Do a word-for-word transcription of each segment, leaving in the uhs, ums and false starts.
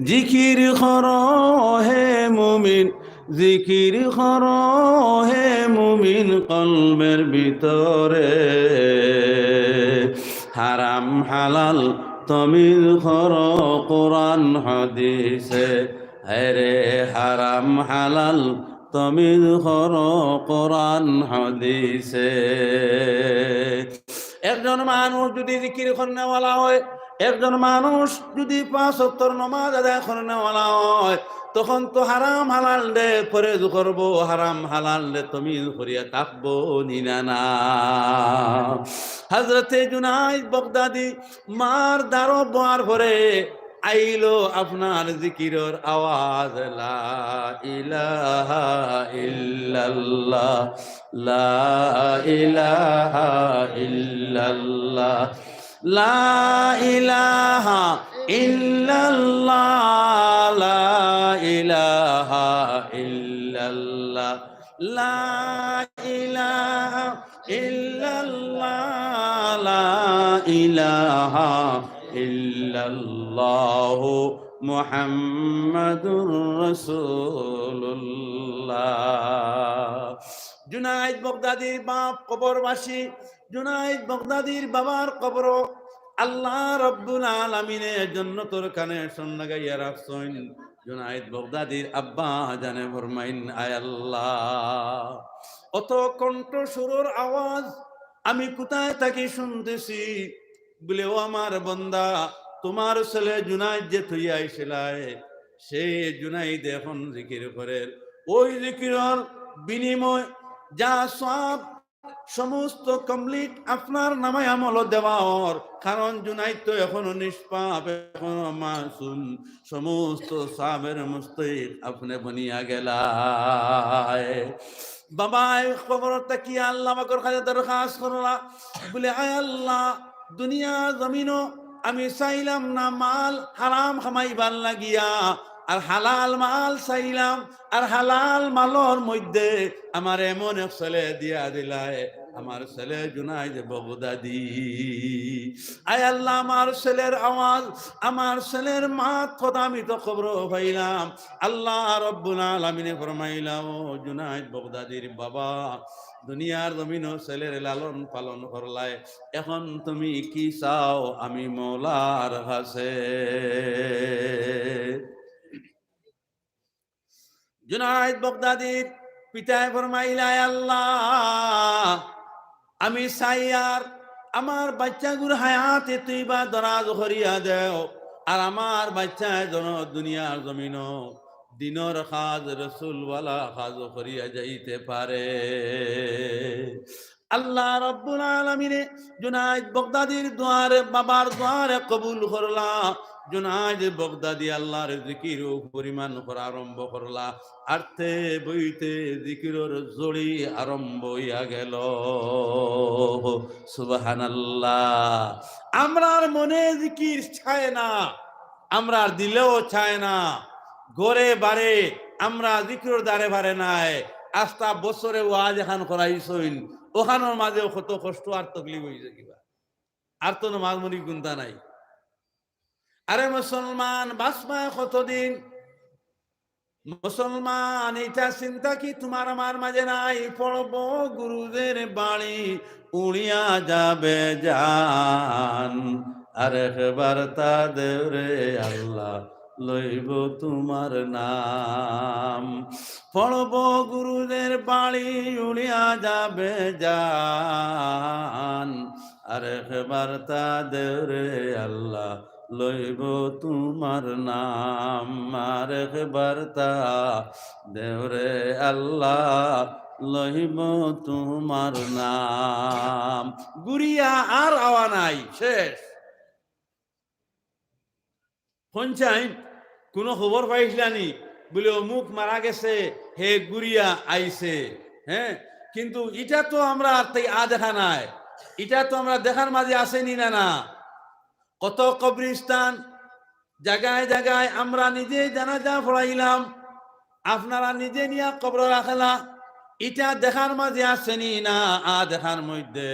জিকির করো হে মুমিন, জিকির করো হে মুমিন, কলবের ভিতরে। হারাম হালাল তমিজ করো কোরআন হাদিসে, আরে হারাম হালাল তমিজ করো কোরআন হাদিসে। একজন মানুষ যদি জিকির করনেওয়ালা হয়, একজন মানুষ যদি পাঁচ ওয়াক্তর নমাজ আদায় করনেওয়ালা হয়, তখন তো হারাম হালাল দে পরহেজ করবো, হারাম হালাল দে তমিজ করিয়া থাকবো, নি না না? হযরতে জুনাইদ বাগদাদি মার দারো বওয়ার পরে আইলো আপনার জিকিরর আওয়াজ, লা ইলাহা ইল্লাল্লাহ, লা ইলাহা ইল্লাল্লাহ, লা ইলাহা ইল্লাল্লাহ, লা ইলাহা ইল্লাল্লাহ, লা ইলাহা ইল্লাল্লাহ, লা ইলাহা ইল্লাল্লাহু মুহাম্মাদুর রাসূলুল্লাহ। জুনাইদ বাগদাদির বাপ কবরবাসী, জুনাইদ বাগদাদির বাবার কবরো আল্লাহ রাব্বুল আলামিনে জন্নতর কানে সন্না গাইয়া রাখছইন। জুনাইদ বাগদাদির আব্বা জানে ফরমাইন, আয় আল্লাহ, অত কণ্ঠ সুরর আওয়াজ আমি কোথায় থাকি শুনতেছি? বলে, ও আমার বন্দা, তোমার ছেলে জুনাইদ যে থইয়া আইছিলায়, সেই জুনাইদ এখন জিকির করের। ওই জিকিরর বিনিময় যা সওয়াব সমস্ত complete আপনার নামায় আমল দেওয়া অর, কারণ জুনাইদ তো এখনো নিষ্পাপ, এখনো মাসুম, সমস্ত সওয়াবের মুস্তাহিক আপনে বনিয়া গেলায়। বাবায় কবর থাকিয়া আল্লাহ পাকর কাছে দরখাস্ত করলা, বলে, আয় আল্লাহ, দুনিয়ার জমিনো আমি চাইলাম না মাল হারাম কামাইবার লাগিয়া, আর হালাল মাল চাইলাম, আর হালাল মালর মধ্যে আমার এমন এক ছেলে দিয়া দিলায়, আমার ছেলে জুনাইদ বাগদাদি। আয় আল্লাহ, আমার ছেলের আওয়াজ, আমার ছেলের মাত কথা আমি তো কবরো পাইলাম। আল্লাহ রাব্বুল আলামিনে ফরমাইলা, ও জুনাইদ বাগদাদির বাবা, দুনিয়ার জমিনো ছেলের লালন পালন করলায়, এখন তুমি কি চাও আমি মওলার কাছে? জুনাইদ বাগদাদির পিতায় ফরমাইলা, আয় আল্লাহ, আমি চাই আর আমার বাচ্চাগুর হায়াতে তৈবা দরাজ করিয়া দেও, আর আমার বাচ্চায় যেন দুনিয়ার জমিনো দিনর কাজ, রসুলওয়ালা কাজ করিয়া যাইতে পারে। আল্লাহ রাব্বুল আলামিনে জুনাইদ বাগদাদির দোয়ারে, বাবার দোয়ারে কবুল করলা। জুনাইদ বাগদাদি আল্লাহর জিকির ও পরিমাণ করা আরম্ভ করলা। আরতে বইতে জিকিরর জড়ি আরম্ভ হইয়া গেল। সুবহানাল্লাহ। আমরার মনে জিকির চায় না, আমরার দিলেও চায় না, ঘরে বারে আমরা জিকিরর দ্বারে বারে নাই। আস্তা বছরে ওয়াজ এখান করাইছইন, ওখানোর মাঝেও কত কষ্ট আর তকলিফ হইছে কিবা। আর তো নমাজ মনি গুনতা নাই। আরে মুসলমান, বাঁচবায় কতদিন? মুসলমান, ইটা চিন্তা কি তুমার আমার মাঝে নাই? পড়বো গুরুদের বাণী, উড়িয়া যাবে জান। আরেকবার তা দেও রে আল্লাহ, লইব তুমার নাম। পড়বো গুরুদের বাণী, উড়িয়া যাবে জান। আরেকবার তা দেও রে আল্লাহ, লইব তুমার নাম। আরেকবার তা দেও রে আল্লাহ, লইব তুমার নাম। গুরিয়া আর আওয়া নাই, শেষ। পঞ্চাইন, কোনো খবর পাইছিলানি? বলে, অমুক মারা গেছে, হে গুরিয়া আইছে। হ্যাঁ, কিন্তু ইটা তো আমরা আর তাই আ দেখা নাই। ইটা তো আমরা দেখার মাঝে আছেনি না, না? কত কবরস্থান, জাগায় জাগায় আমরা নিজে জানাজা পড়াইলাম, আপনারা নিজে নিয়া কবর রাখলা। ইটা দেখার মাঝে আছেনি না, আ দেখার মধ্যে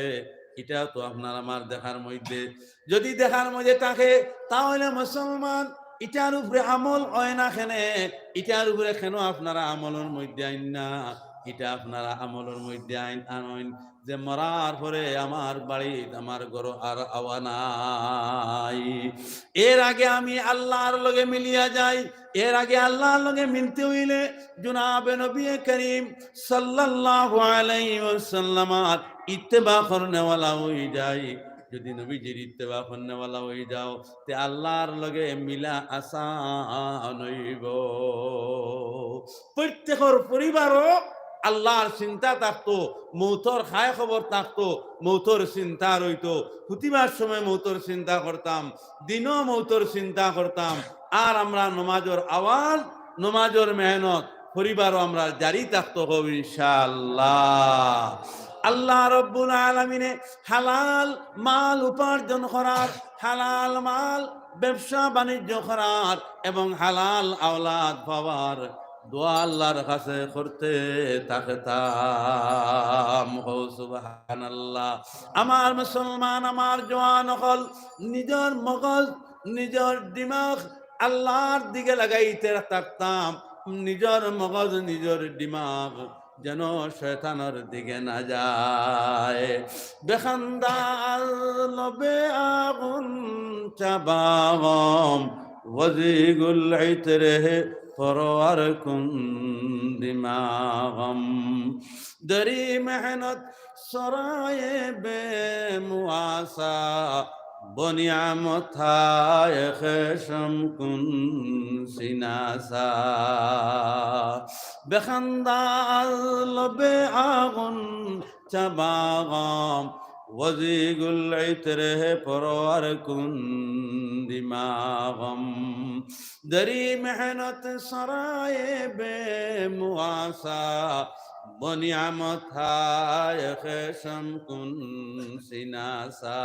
ইটাও তো আপনার আমার দেখার মধ্যে, যদি দেখার মধ্যে থাকে, তাহলে মুসলমান, ইটার উপরে আমল অয় না কেনে? ইটার উপরে কেন আপনারা আমলর মধ্যে আইন না? ইটা আপনারা আমলর মধ্যে আইন, আনইন যে মরার পরে আমার বাড়িত, আমার ঘরো আর আওয়া নাই। এর আগে আমি আল্লাহর লগে মিলিয়া যাই। এর আগে আল্লাহর লগে মিলতে অইলে জনাবে নবী করিম সাল্লাল্লাহু আলাইহি ওয়াসাল্লামর ইত্তেবা করনেওয়ালা অই যাই। যদি নবীজির ইত্তেবা করনেওয়ালা অই যাও, তে আল্লাহর লগে মিলা আসান অইবো। প্রত্যেকর পরিবারো আল্লাহর চিন্তা থাকতো, মৌতর খায় খবর থাকতো, মৌতর চিন্তা রইতো। হুতিবার সময় মৌতর চিন্তা করতাম, দিনও মৌতর চিন্তা করতাম। আর আমরা নমাজর আওয়াজ, নমাজর মেহনত, পরিবারও আমরা জারি থাকতো হব ইনশাআল্লাহ। আল্লাহ রব্বুল আলামিনে হালাল মাল উপার্জন করার, হালাল মাল ব্যবসা বাণিজ্য করার এবং হালাল আওলাদ পাওয়ার দোয়া আল্লাহর কাছে করতে থাকতাম। হো সুবহানাল্লাহ। আমার মুসলমান, আমার জওয়ান অকল, নিজর মগজ, নিজর দিমাগ আল্লাহর দিকে লাগাইতে থাকতাম। নিজর মগজ, নিজর দিমাগ যেন শয়তানর দিকে না যায়। بخندان لب آغن چه باغم، وزیگل عطر پرور کن دماغم. دری محنت سرای بے مواسا، بنیامت های خشم کن سیناسا. بخنده از لب آغن چه باغم، وزیگل عطر پرور کن دماغم. دری محنت سرای بے مواسا، بنیامت های خشم کن سیناسا.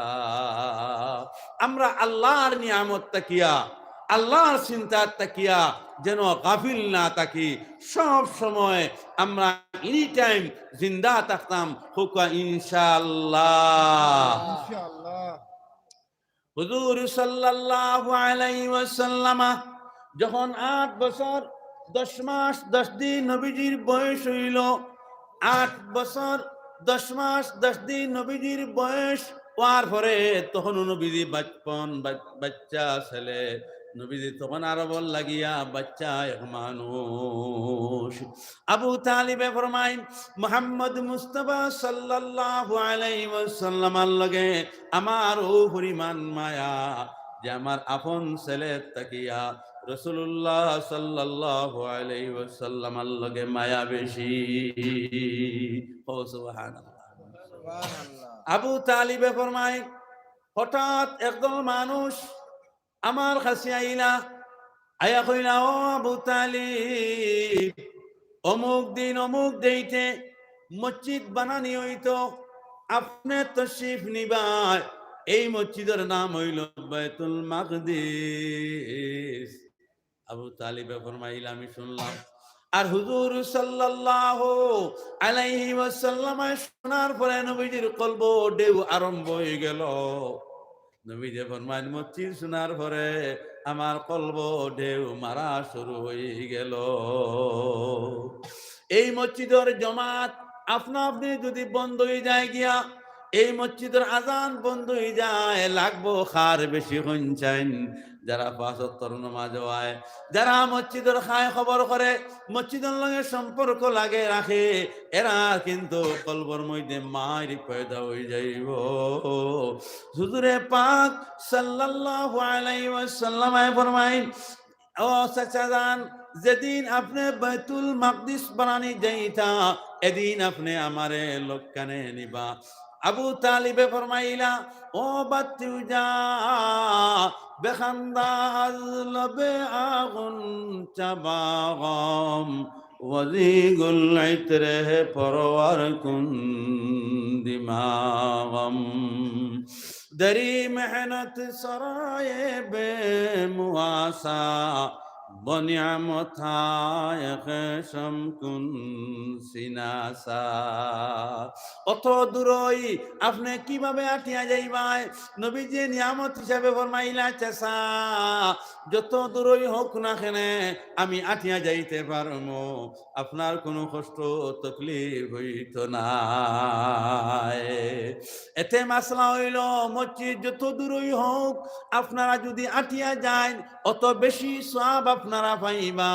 আমরা আল্লাহর নিয়ামত তাকিয়া, আল্লাহর চিন্তা তাকিয়া যেন গাফিল না থাকি। সব সময় আমরা এনি টাইম জিন্দা থাকতাম, হউক্কা ইনশাআল্লাহ। ইনশাআল্লাহ। হুজুর সাল্লাল্লাহু আলাইহি ওয়াসাল্লামা যখন আট বছর দশ মাস দশ দিন নবীজির বয়স অইলো, আট বছর দশ মাস দশ দিন নবীজির বয়স অওয়ার পরে তখনও নবীজি বাচপন, বাচ-, বাচ্চা ছেলে। নবীজি তখন আরবর লাগিয়া বাচ্চা এক মানুষ। আবু তালিবে ফরমাইন, মুহাম্মদ মুস্তাফা সাল্লাল্লাহু আলাইহি ওয়াসাল্লামর লগে আমার অউ পরিমাণ মায়া, যে আমার আপন ছেলে তাকিয়া রাসূলুল্লাহ সাল্লাল্লাহু আলাইহি ওয়াসাল্লামর লগে মায়া বেশি। ও সুবহানাল্লাহ। সুবহানাল্লাহ। আবু তালিবে ফরমাইন, হঠাৎ একদল মানুষ আমার কাছে আইলা, আইয়া কইলা, "ও আবু তালিব, অমুক দিন অমুক ডেইটে মসজিদ বানানি অইতো, আপনে তশরিফ নিবা, এই মসজিদর নাম অইলো বাইতুল মাকদিস।" আবু তালিবে ফরমাইলা, "আমি শুনলাম।" আর হুজুর সাল্লাল্লাহু আলাইহি ওয়াসাল্লামে শোনার পরে নবীজির কলবো ঢেউ আরম্ভ অইগেলো। নবীজি ফরমাইন, "মসজিদ শোনার পরে আমার কলবো ঢেউ মারা শুরু অইগেলো।" এই মসজিদর জমাত আপনা আপনি যদি বন্ধ অইযায় গিয়া, এই মসজিদর আজান বন্ধ অইযায়, লাগবো কার বেশি কইন চাইন? যারা পাঁচ ওয়াক্তর নমাজ অয়, যারা মসজিদর খায় খবর করে, মসজিদর লগে সম্পর্ক লাগে রাখে, এরা কিন্তু কলবর মধ্যে মাইর পয়দা অইযাইবো। হুজুরে পাক সাল্লাল্লাহু আলাইহি ওয়াসাল্লামে ফরমাইন, "ও চাচা যান, যেদিন আপনে বাইতুল মাকদিস বানানি যাইতা, এদিন আপনে আমারে লগে নিবা।" আবু তালিবে ফরমাইলা, "ও বাতিজা, বেখান্দা আজ লবে আগুন চাবাগম, ওয়াজিগুল ইতরে পরওয়ার কুন দিমাগম।" دری محنت سرای بے مواسا، বনিয়ামতায় খেশম কুন সিনাসা। অত দূরই আপনে কিভাবে আটিয়া যাইবায়? নবীজি নিয়ামত হিসাবে ফরমাইলা, চাচা, যত দূরই হোক না কেনে আমি আটিয়া যাইতে পারমু, আপনার কুনু কষ্ট তকলিফ হইতো নায়। এতে মাসলা হইল, মসজিদ যত দূরই হোক, আপনারা যদি আটিয়া যাইন, অত বেশি সওয়াব আপনারা পাইবা।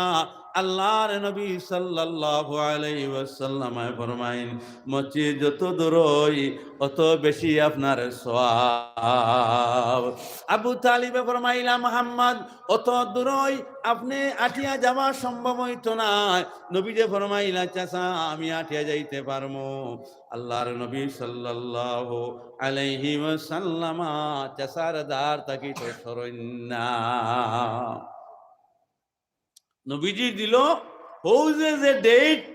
আল্লাহর নবী সাল্লাল্লাহু আলাইহি ওয়াসাল্লামে ফরমাইন, মসজিদ যত দূরই, অত বেশি আপনার সওয়াব। আবু তালিবে ফরমাইলা, মোহাম্মদ, অত দূরই আপনে আটিয়া যাওয়া সম্ভব হইতো নায়। নবীজি ফরমাইলা, চাচা, আমি আটিয়া যাইতে পারমু। আল্লাহর নবী সাল্লাল্লাহু আলাইহি ওয়াসাল্লামা চাচার দার তাকি তো সরইন না। নবীজি দিল, হউ যে, যে date,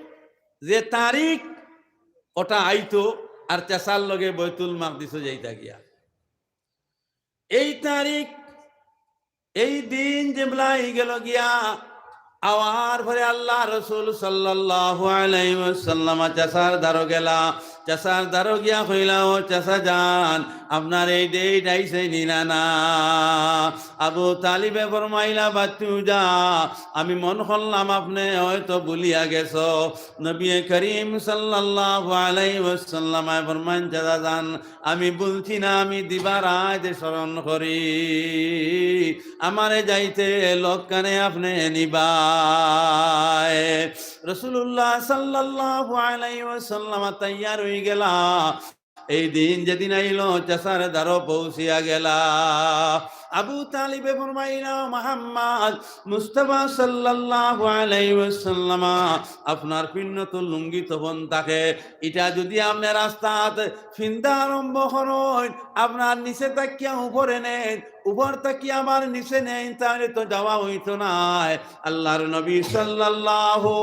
যে তারিখ, ওটা আইতো, আর চাচার লগে বৈতুল মাকদিসো যাইতা গিয়া। এই তারিখ, এই দিন যেবলা আই গেল গিয়া, আওয়ার পরে আল্লাহ রসুল সাল্লাল্লাহু আলাইহি ওয়াসাল্লাম চাচার দারো গেলা, চাচার দারো গিয়া কইলা, ও চাচা যান, আপনার এই date আইছে নি না? না। আবু তালিবে ফরমাইলা, বাতিজা, আমি মন করলাম আপনে হয়তো ভুলিয়া গেছো। নবী করিম সাল্লাল্লাহু আলাইহি ওয়াসাল্লামে ফরমাইন, চাচা যান, আমি ভুলছি না, আমি দিবা রাইত স্মরণ করি। আমারে যাইতে লগে কেনে আপনে নিবায়। রাসূলুল্লাহ সাল্লাল্লাহু আলাইহি ওয়াসাল্লাম তৈয়ার হই গেলা। এই দিন যেদিন আইলো, চাচার দারো পৌঁছিয়া গেলা। আবু তালিবে ফরমাইলা, মোহাম্মদ মুস্তাফা সাল্লাল্লাহু আলাইহি ওয়াসাল্লাম, আপনার পিন্নত লুঙ্গি তখন থাকে, ইটা যদি আপনে রাস্তাত ফিন্দা আরম্ভ করইন, আপনার নিচে থাকিয়া উপরে নেইন, উপর থাকি আবার নিচে নেইন, তাইলে তো যাওয়া হইতো নায়। আল্লাহর নবী সাল্লাল্লাহু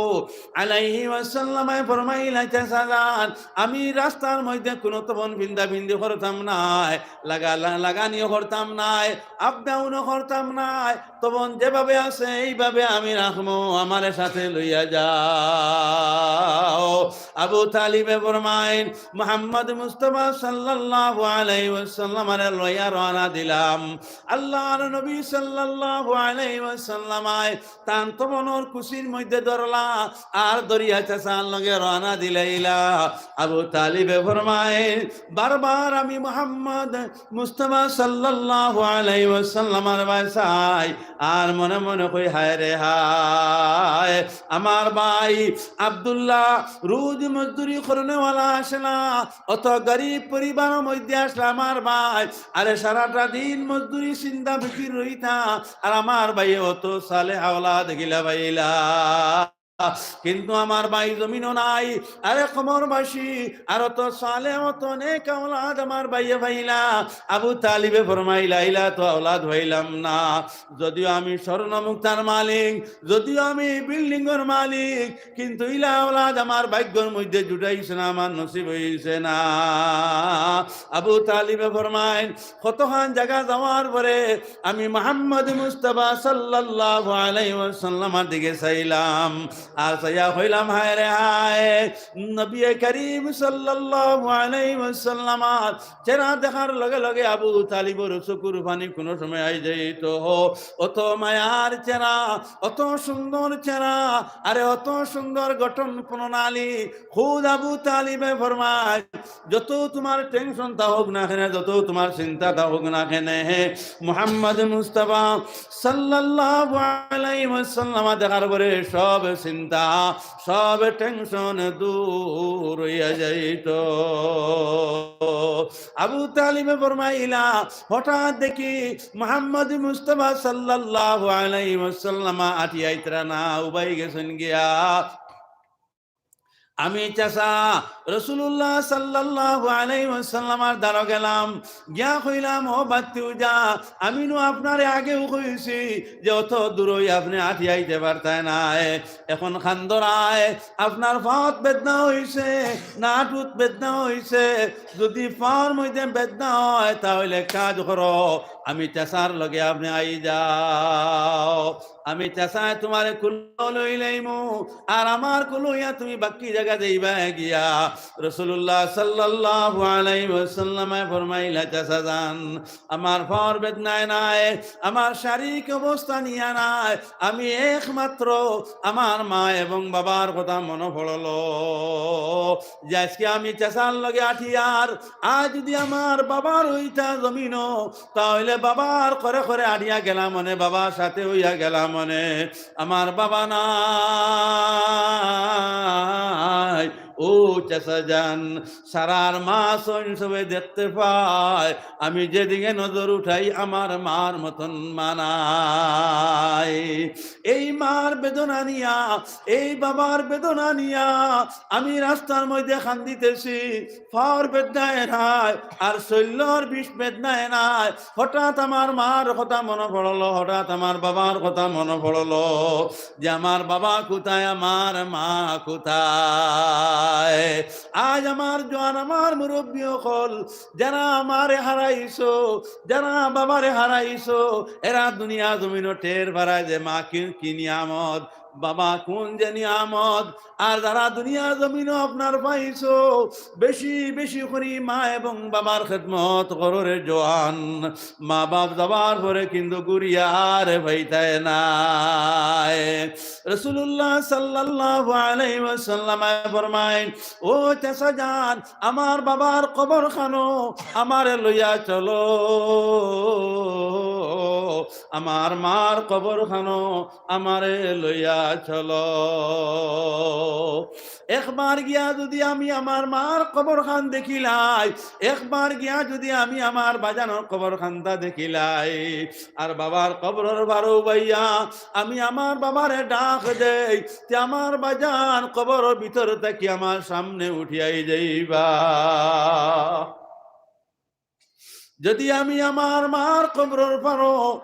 আলাইহি ওয়াসাল্লামে ফরমাইলা, চাচা যান, আমি রাস্তার মধ্যে কুনু তখন ফিন্দা ফিন্দি করতাম নায়, লাগা-, লা-, লাগানিও করতাম নায়, up down ও করতাম নায়, তখন যেভাবে আছে এইভাবে আমি রাখমু, আমারে সাথে লইয়া যাও। আবু তালিবে ফরমাইন, মোহাম্মদ মুস্তাফা সাল্লাল্লাহু আলাইহি ওয়াসাল্লামরে লইয়া রওনা দিলাম। আল্লাহর নবী সাল্লাল্লাহু আলাইহি ওয়াসাল্লামে তান তবনর কুশির মধ্যে ধরলা, আর ধরিয়া চাচার লগে রওনা দিলাইলা। আবু তালিবে ফরমাইন, বারবার আমি মোহাম্মদ মুস্তাফা সাল্লাল্লাহু আলাইহি ওয়াসাল্লামর বায় চাই, আর মনে মনে কই, হায় রে হায়, আমার ভাই আব্দুল্লাহ রোজ মজদুরি করনেওয়ালা আছলা, অত গরিব পরিবারর মধ্যে আছলা আমার ভাই, আরে সারাটা দিন মজদুরি চিন্তা ফিকির রইতা, আর আমার ভাইয়ে অত সালেহ আওলাদ গিলা পাইলা। কিন্তু আমার ভাই জমিনো নাই, আরে কবরবাসী, আর অত সালেহ, অত নেক আওলাদ আমার ভাইয়ে পাইলা। আবু তালিবে ফরমাইলা, ইলা তো আওলাদ পাইলাম না, যদিও আমি স্বর্ণ মুক্তার মালিক, যদিও আমি বিল্ডিংর মালিক, কিন্তু ইলা আওলাদ আমার ভাগ্যর মধ্যে জুটাইছে না, আমার নসিব হইছে না। আবু তালিবে ফরমাইন, কতখান জাগা যাওয়ার পরে আমি মোহাম্মদ মুস্তাফা সাল্লাল্লাহু আলাইহি ওয়াসাল্লামর দিকে চাইলাম, আর চাইয়া কইলাম, হায় রে হায়, নবী করিম সাল্লাল্লাহু আলাইহি ওয়াসাল্লামর চেহারা দেখার লগে লগে আবু তালিবর চকুর পানি কুনু সময় আই যাইতো। অত মায়ার চেহারা, অত সুন্দর চেহারা, আরে অত সুন্দর গঠন প্রণালী। খুদ আবু তালিবে ফরমায়, যত তুমার টেনশন থাকউক না কেনে, যত তুমার চিন্তা থাকউক না কেনে, হে মুহাম্মদ মুস্তাফা সাল্লাল্লাহু আলাইহি ওয়াসাল্লাম দেখার পরে সব চিন্তা, সব টেনশন দূর হইয়া যাইতো। আবু তালিবে ফরমাইলা, হঠাৎ দেখি মুহাম্মদ মুস্তাফা সাল্লাল্লাহু আলাইহি ওয়াসাল্লাম আটিয়া আইতরা না, উবাই গেছইন গিয়া। আমি চাচা রাসূলুল্লাহ সাল্লাল্লাহু আলাইহি ওয়াসাল্লামর দারো গেলাম, গিয়া কইলাম, ও বাতিজা, আমি নু আপনারে আগেও কইছি যে অত দূরই আপনে আটিয়া আইতে পারতায় নায়, এখন খান্দরায় আপনার পাওত বেদনা হইছে, না আটুত বেদনা হইছে, যদি পাওর মধ্যে বেদনা হয়, তাহলে কাজ করো, আমি চাচার লগে আপনে আই যাও, আমি চাচায় তুমারে কুলো লইলাইমু, আর আমার কুলো অইয়া তুমি বাকি জাগা যাইবায় গিয়া।" রাসূলুল্লাহ সাল্লাল্লাহু আলাইহি ওয়াসাল্লামে ফরমাইলা, "চাচা যান, আমার পাওর বেদনায় নায়, আমার শারীরিক অবস্থা নিয়া নায়, আমি একমাত্র আমার মা এবং বাবার কথা মনো পড়লো যে আইজকে আমি চাচার লগে আটিয়ার, আইজ যুদি আমার বাবা রইতা জমিনো, তা অইলে বাবার করে করে আটিয়া গেলাম অনে, বাবার সাথে অইয়া গেলাম অনে। আমার বাবা নাই, ও চাচা যান, সারার মাছ অইন সবে দেখতে পায়, আমি যেদিকে নজর উঠাই আমার মার মতন মা নাই।" এই মার বেদনা নিয়া, এই বাবার বেদনা নিয়া আমি রাস্তার মধ্যে কান্দিতেছি, পাওর বেদনায় নাই, আর শরীলর বিষ বেদনায় নাই। হঠাৎ আমার মার কথা মনো পড়লো, হঠাৎ আমার বাবার কথা মনো পড়লো যে আমার বাবা কোথায়, আমার মা কোথায়। আইজ আমার জোয়ান, আমার মুরব্বি অকল, যারা মারে হারাইছো, যারা বাবারে হারাইছো, এরা দুনিয়া জমিনো টের পারায় যে মা কি, কি নিয়ামত, বাবা কুন যে নিয়ামত। আর যারা দুনিয়া জমিনো আপনার পাইছো, বেশি বেশি করি মা এবং বাবার খেদমত করো রে জোয়ান। মা বাপ যাবার পরে কিন্তু ঘুরিয়া আর পাইতায় নায়। রাসূলুল্লাহ সাল্লাল্লাহু আলাইহি ওয়াসাল্লামে ফরমাইন, "ও চাচা যান, আমার বাবার কবর খানো আমারে লইয়া চলো, আমার মার কবর খানো আমারে লইয়া চলো।" একবার গিয়া যুদি আমি আমার মার কবর খান দেখিলাই, একবার গিয়া যুদি আমি আমার বাজানর কবর খানটা দেখিলাই, আর বাবার কবরর বারো বাইয়া আমি আমার বাবারে ডাক দেই, তে আমার বাজান কবরর ভিতর থাকি আমার সামনে উঠিয়াই যাইবা। যুদি আমি আমার মার কবরর পারো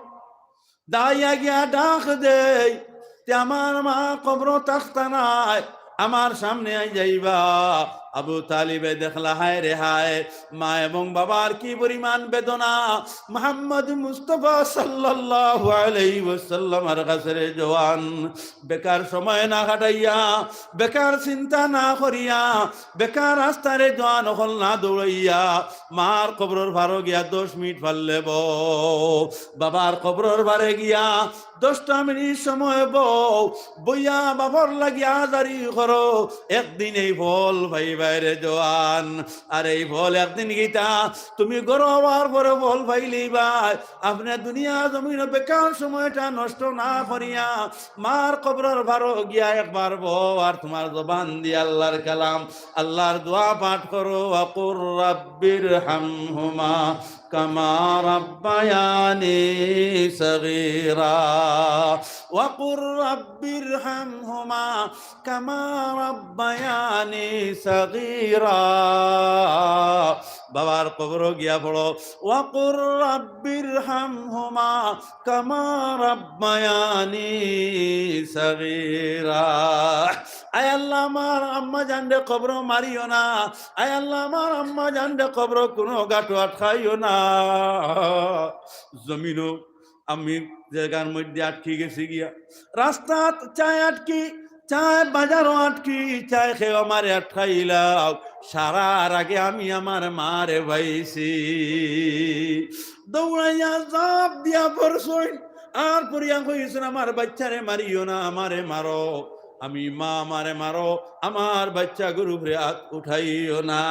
দাঁড়াইয়া গিয়া ডাক দেই, তে আমার মা কবরো থাকতা নায়, আমার সামনে আই যাইবা। আবু তালিবে দেখলা, হায় রে হায়, মা এবং বাবার কি পরিমাণ বেদনা। মুহাম্মদ মুস্তাফা সাল্লাল্লাহু আলাইহি ওয়াসাল্লামর কাছে রে জোয়ান, বেকার সময় না কাটাইয়া, বেকার চিন্তা না করিয়া, বেকার রাস্তারে জোয়ান অকল না দৌড়াইয়া, মার কবরর পারো গিয়া দশ মিনিট পারলে বও, বাবার কবরর পারে গিয়া দশটা মিনিট সময় বও, বইয়া বাবার লাগি আজারি করো, একদিন এই ফল পাইবায় রে জোয়ান। আর এই ফল একদিন কিতা, তুমি ঘরো আওয়ার পরে ফল পাইলিবায়। আপনে দুনিয়া জমিনো বেকার সময়টা নষ্ট না করিয়া মার কবরর পারো গিয়া একবার বও আর তুমার জবান দিয়া আল্লাহর কালাম, আল্লাহর দোয়া পাঠ করো, "ওয়াকুর রাব্বির হামহুমা কামা রাব্বায়ানি সগীরা।" "ওয়াকুর রাব্বির হামহুমা কামা রাব্বায়ানি সগীরা।" বাবার কবরো গিয়া পড়ো, "ওয়াকুর রাব্বির হামহুমা কামা রাব্বায়ানি সগীরা।" আয় আল্লাহ, আমার আম্মা জানরে কবরো মারিও না। আয় আল্লাহ, আমার আম্মা জানরে কবরো কুনু গাটো আটকাইও না। জমিনো আমি জাগার মধ্যে আটকি গেছি গিয়া, রাস্তাত চায় আটকি, চায় বাজারো আটকি, চায় কেউ আমারে আটকাইলাও, সারার আগে আমি আমার মারে পাইছি। দৌড়াইয়া ঝাঁপ দিয়া পড়ছইন, আর পড়িয়া কইছইন, "আমার বাইচ্চারে মারিও না, আমারে মারো।" আমি মা, আমারে মারো, আমার বাইচ্চাগুর উপরে আত উঠাইও না।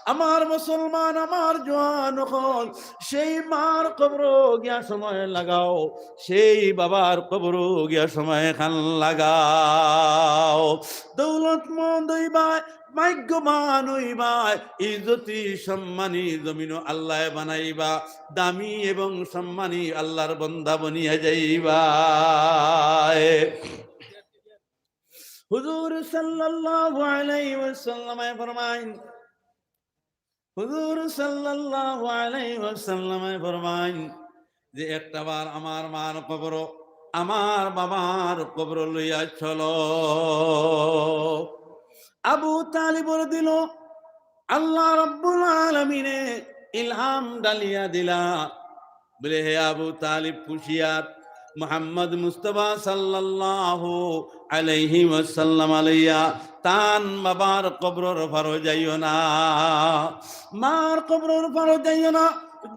আমার মুসলমান, আমার জোয়ান অকল, সেই মার কবরো গিয়া সময় লাগাও, সেই বাবার কবরো গিয়া সময় খান লাগাও। দৌলতমন্দ অইবায়, ভাগ্যবান অইবায়, ইজ্জতি সম্মানী জমিনো আল্লায় বানাইবা, দামি এবং সম্মানী আল্লাহর বন্দা বনিয়া যাইবায়। হুজুর সাল্লাল্লাহু আলাইহি ওয়াসাল্লামে ফরমাইন, হুজুর সাল্লাল্লাহু আলাইহি ওয়াসাল্লামে ফরমাইন যে, "একটা বার আমার মার কবরো, আমার বাবার কবরো লইয়া চলো।" আবু তালিবর দিলো আল্লাহ রাব্বুল আলামিনে ইলহাম ডালিয়া দিলা। বলে, হে আবু তালিব, হুঁশিয়ার, মুহাম্মদ মুস্তাফা সাল্লাল্লাহু আলাইহি ওয়াসাল্লাম লইয়া তান বাবার কবরর পারো যাইও না, মার কবরর পারো যাইও না।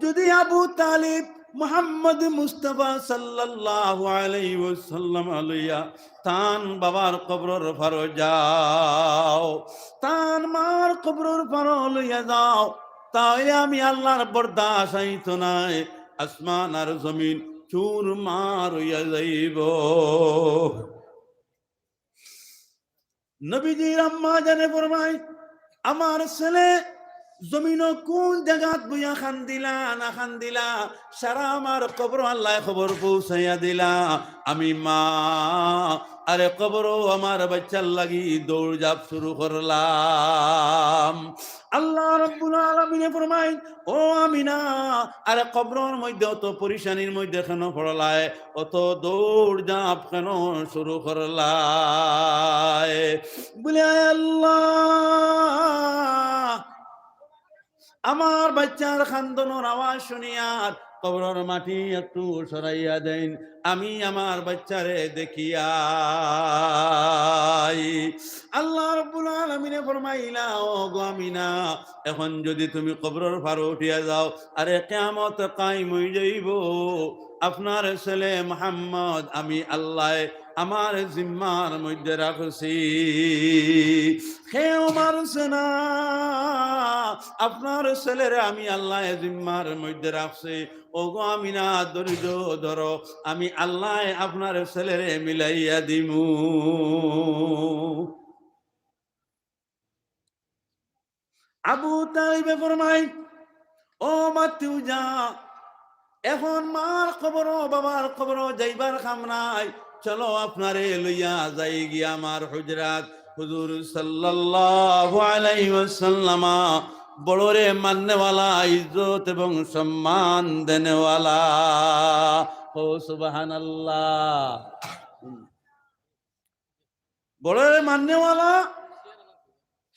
যদি আবু তালিব মুহাম্মদ মুস্তাফা সাল্লাল্লাহু আলাইহি ওয়াসাল্লাম লইয়া তান বাবার কবরর পারো যাও, তান মার কবরর পারো লইয়া যাও, তাইলে আমি আল্লাহর বরদাস্ত অইতো নায়, আসমান আর জমিন চুরমার অইয়া যাইবো। নবীজির আম্মা জানে ফরমাইন, আমার ছেলে জমিনো কুন জাগাত বইয়া কান্দিলা না কান্দিলা, সারা আমার কবরো আল্লায় খবর পৌঁছাইয়া দিলা। আমি মা, আরে কবরো আমার বাইচ্চার লাগি দৌড় ঝাঁপ শুরু করলাম। আল্লাহ রাব্বুল আলামিনে ফরমাইন, ও আমিনা, আরে কবরর মধ্যে অত পরেশানির মধ্যে কেনে পড়লায়, অত দৌড় ঝাঁপ কেনে শুরু করলায়? বলে, আয় আল্লাহ, আমার বাইচ্চার কান্দনর আওয়াজ শুনিয়ার কবরর মাটি একটু সরাইয়া দেইন, আমি আমার বাইচ্চারে দেখিয়াই। আল্লাহ রাব্বুল আলামিনে ফরমাইলা, ও গো আমিনা, এখন যদি তুমি কবরর পারো উঠিয়া যাও, আরে কিয়ামত কায়েম অই যাইবো। আপনার ছেলে মুহাম্মদ আমি আল্লায় আমার জিম্মার মধ্যে রাখছি। কেউ মারছে না, আপনার ছেলেরে আমি আল্লায় জিম্মার মধ্যে রাখছি। ও গো আমিনা, ধৈর্য ধরো, আমি আল্লায় আপনার ছেলেরে মিলাইয়া দিমু। আবু তালিবে ফরমাইন, ও ভাতিজা, এখন মার কবরো বাবার কবরো যাইবার কাম নাই, চলো আপনারে লইয়া যাইগি আমার হুজরাত। হুজুর সাল্লাল্লাহু আলাইহি ওয়াসাল্লাম বড়রে মাননেওয়ালা, ইজ্জত এবং সম্মান দেনেওয়ালা। ও সুবহানাল্লাহ। বড়রে মাননেওয়ালা,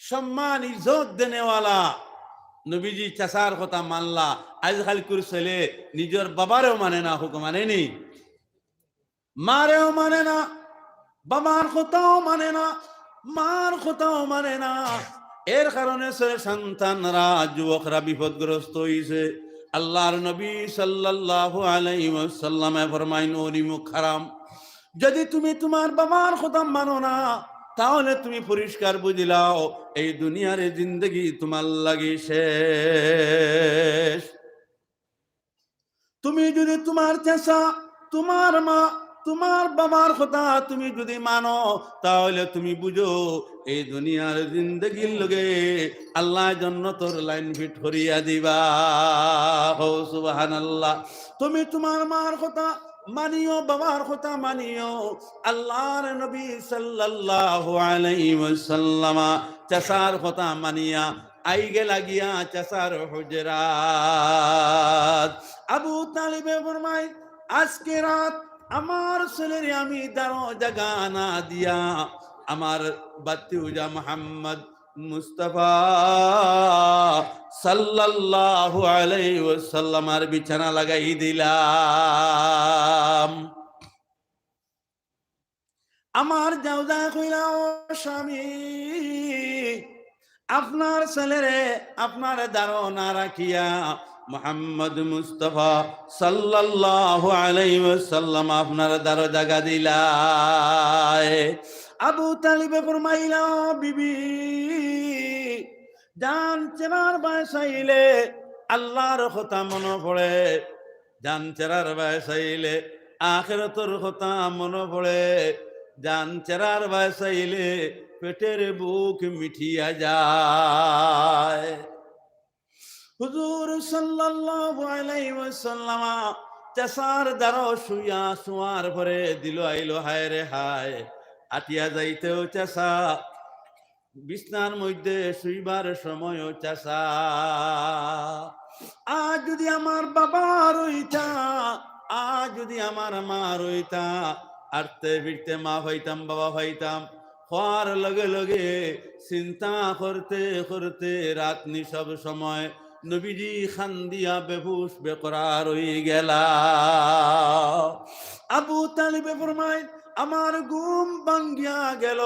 সম্মান ইজ্জত দেনেওয়ালা। নবীজি চাচার কথা মানলা, আইজকাইলকুর ছেলে নিজর বাবারেও মানে না, হুকুম মানেনি, মারেও মানে না, বাবার কথাও মানে না, মার কথাও মানে না। এর কারণে সে সন্তানরা, যুবকরা বিপদগ্রস্ত অইছে। আল্লাহর নবী সাল্লাল্লাহু আলাইহি ওয়াসাল্লামে ফরমাইন, ও নিমুখ হারাম, যদি তুমি তুমার বাবার কথা মানো না, তাহলে তুমি পরিষ্কার বুঝিলাও, এই দুনিয়ার জিন্দেগি তুমার লাগি শেষ। তুমি যদি তুমার চাচা, তুমার মা, তুমার বাবার কথা তুমি যদি মানো, তাহলে তুমি বুঝো, এই দুনিয়ার জিন্দেগির লগে আল্লায় জন্নতর লাইন ফিট করিয়া দিবা। হো সুবহানাল্লাহ। তুমি তুমার মার কথা মানিও, বাবার কথা মানিও। আল্লাহর নবী সাল্লাল্লাহু আলাইহি ওয়াসাল্লাম চাচার কথা মানিয়া আইগেলা গিয়া চাচার হুজরাত। আবু তালিবে ফরমায়, আজকে রাত আমার ছেলেরে আমি দারো জাগা না দিয়া আমার ভাতিজা মুহাম্মদ মুস্তাফা সাল্লাল্লাহু আলাইহি ওয়াসাল্লামর বিছানা লাগাই দিলাম। আমার জাউজায় কইলা, ও স্বামী, আপনার ছেলেরে আপনার দারো না রাখিয়া মুহাম্মদ মুস্তাফা সাল্লাল্লাহু আলাইহি ওয়াসাল্লাম আপনার দারো জাগা দিলায়। আবু তালিবে ফরমাইলা, ও বিবি, জান চেরার বায় চাইলে আল্লাহর কথা মনো পড়ে, জান চেরার বায় চাইলে আখিরাতর কথা মনো পড়ে, জান চেরার বায় চাইলে পেটের ভুক মিটিয়া যায়। হুজুর সাল্লাল্লাহু আলাইহি ওয়াসাল্লাম চাচার দারো শুইয়া শুয়ার পরে দিল আইলো, হায় রে হায়, আটিয়া যাইতেও চাচা বিছনার মধ্যে শুইবার সময়ও চাচা। আজ যদি আমার বাবা রইতা, আজ যদি আমার মা রইতা, আটতে ফিরতে মা পাইতাম, বাবা পাইতাম। হওয়ার লগে লগে চিন্তা করতে করতে রাত নি সব সময় নবীজি কান্দিয়া বেহুশ বেকরার অইগেলা। আবু তালিবে ফরমাইন, আমার ঘুম ভাঙ্গিয়া গেল,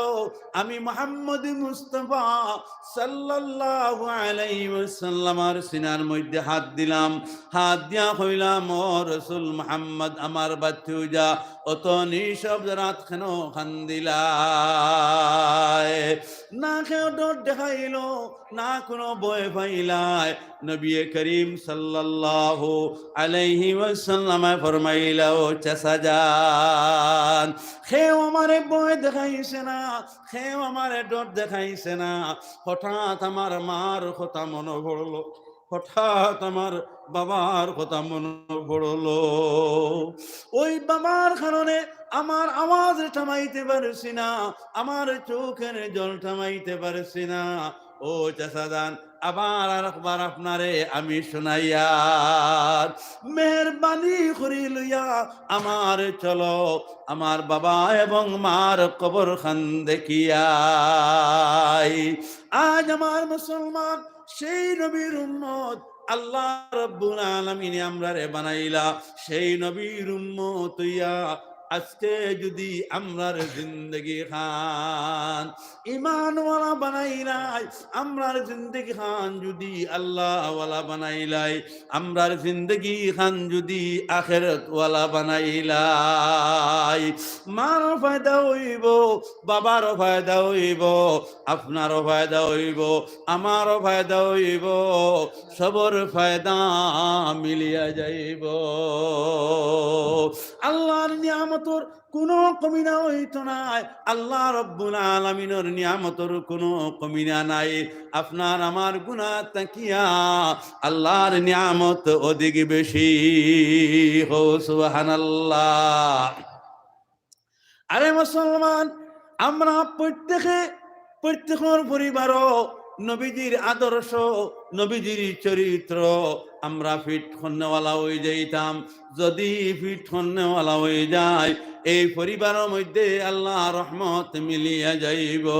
আমি মুহাম্মদ মুস্তাফা সাল্লাল্লাহু আলাইহি ওয়াসাল্লামর সিনার মধ্যে হাত দিলাম, হাত দিয়া কইলাম, ও রসুল মুহাম্মদ, আমার বাতিজা, অত নিঃশব্দ রাত কেন কান্দিলায়? না কেউ ডর দেখাইল, না কোনো ভয় পাইলায়। নবী করিম সাল্লাল্লাহু আলাইহি ওয়াসাল্লামে ফরমাইলা, ও চাচা যান, কেউ আমারে ভয় দেখাইছে না, কেউ আমারে ডর দেখাইছে না। হঠাৎ আমার মার কথা মনে পড়লো, হঠাৎ আমার বাবার কথা মনে পড়লো। ওই বাবার কারণে আমার আওয়াজ থামাইতে পারছি না, আমার চোখের জল থামাইতে পারছি না। ও চাচা যান, আবার আরেকবার আপনারে আমি শুনাইয়ার, মেহেরবানি করি লইয়া আমার চলো, আমার বাবা এবং মার কবরখান দেখিয়াই। আজ আমার মুসলমান সেই নবীর উম্মত, আল্লাহ রব্বুল আলামিনে আমরারে বানাইলা, সেই নবীর উম্মত অইয়া আজকে যদি আমরার জিন্দেগি খান ইমানওয়ালা বানাইলাই, আমরার জিন্দেগি খান যদি আল্লাহওয়ালা বানাইলাই, আমরার জিন্দেগি খান যদি আখেরাতওয়ালা বানাইলাই, মারও ফায়দা অইবো, বাবারও ফায়দা অইবো, আপনারও ফায়দা অইবো, আমারও ফায়দা অইবো, সবর ফায়দা মিলিয়া যাইবো। আল্লাহর নিয়ামতর কোনো কমি না অইতো নায়, আল্লাহ রব্বুল আলামিনর নিয়ামতর কোনো কমি না নাই। আপনার আমার গুনা থাকিয়া আল্লাহর নিয়ামত অধিক বেশি। হো সুবহানাল্লাহ। আরে মুসলমান, আমরা প্রত্যেকে, প্রত্যেকর পরিবারও নবীজির আদর্শ, নবীজির চরিত্র আমরা ফিট করনেওয়ালা অই যাইতাম। যদি ফিট করনেওয়ালা অই যায়, এই পরিবারর মধ্যে আল্লাহর রহমত মিলিয়া যাইবো,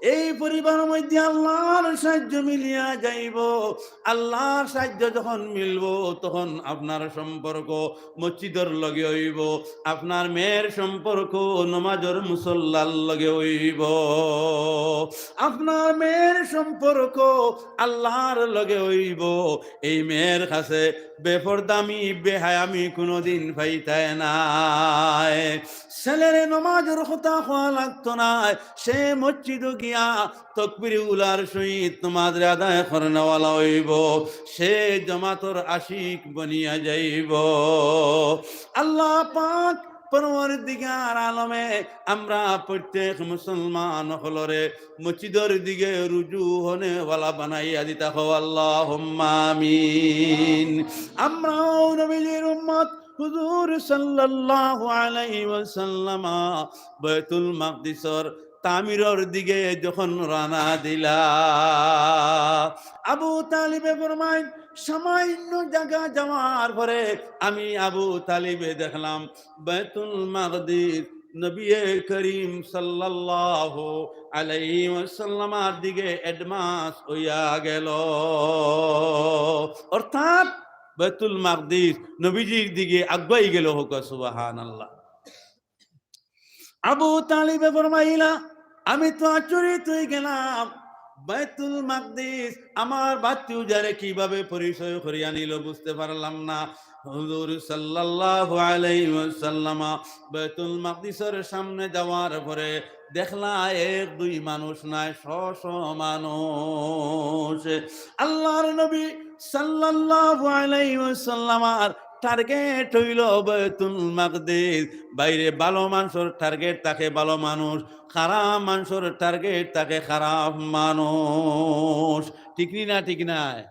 এই পরিবারর মধ্যে আল্লাহর সাহায্য মিলিয়া যাইবো। আল্লাহর সাহায্য যখন মিলবো, তখন আপনার সম্পর্ক মসজিদর লগে অইবো, আপনার মেয়ের সম্পর্ক নমাজর মুসল্লার লগে অইবো, আপনার মেয়ের সম্পর্ক আল্লাহর লগে অইবো। এই মেয়ের কাছে বেপর্দামি, বেহায়ামি কোনোদিন পাইতায় নায়। ছেলেরে নমাজর কথা কওয়া লাগতো নায়, সে মসজিদো গিয়া তকবির উলার সহিত নমাজরে আদায় করনেওয়ালা অইবো, সে জমাতর আশিক বনিয়া যাইবো। আল্লাহ পাক পরওয়ারদিগার আলমে আমরা প্রত্যেক মুসলমান অকলরে মসজিদর দিকে রুজু হনেওয়ালা বানাইয়া দিতা হও, আল্লাহুম্মা আমিন। আমরাও নবীজির উম্মত, হুজুর সাল্লাল্লাহু আলাইহি ওয়াসাল্লামা বায়তুল মাকদিসর তামিরর দিকে যখন রওনা দিলা, আবু তালিবে ফরমাইন, সামান্য জাগা যাওয়ার পরে আমি আবু তালিবে দেখলাম বায়তুল মাকদিস নবী করিম সাল্লাল্লাহু আলাইহি ওয়াসাল্লামর দিকে advance অইয়া গেল, অর্থাৎ বায়তুল মাকদিস নবীজির দিকে আগুয়াই গেল। হক সুবহানাল্লাহ। আবু তালিবে ফরমাইলা, আমি তো আচরিত অই গেলাম, বায়তুল মাকদিস আমার বাতিজারে কিভাবে পরিচয় করিয়া নিল বুঝতে পারলাম না। হুজুর সাল্লাল্লাহু আলাইহি ওয়াসাল্লামা বায়তুল মাকদিসর সামনে যাওয়ার পরে দেখলা এক দুই মানুষ নায়, শ শ মানুষ। আল্লাহর নবী সাল্লাল্লাহু আলাইহি ওয়াসাল্লামর target অইলো বায়তুল মাকদিস। বাইরে ভালো মানষর target থাকে ভালো মানুষ, খারাপ মানষর target থাকে খারাপ মানুষ। ঠিক নি না? ঠিক নায়?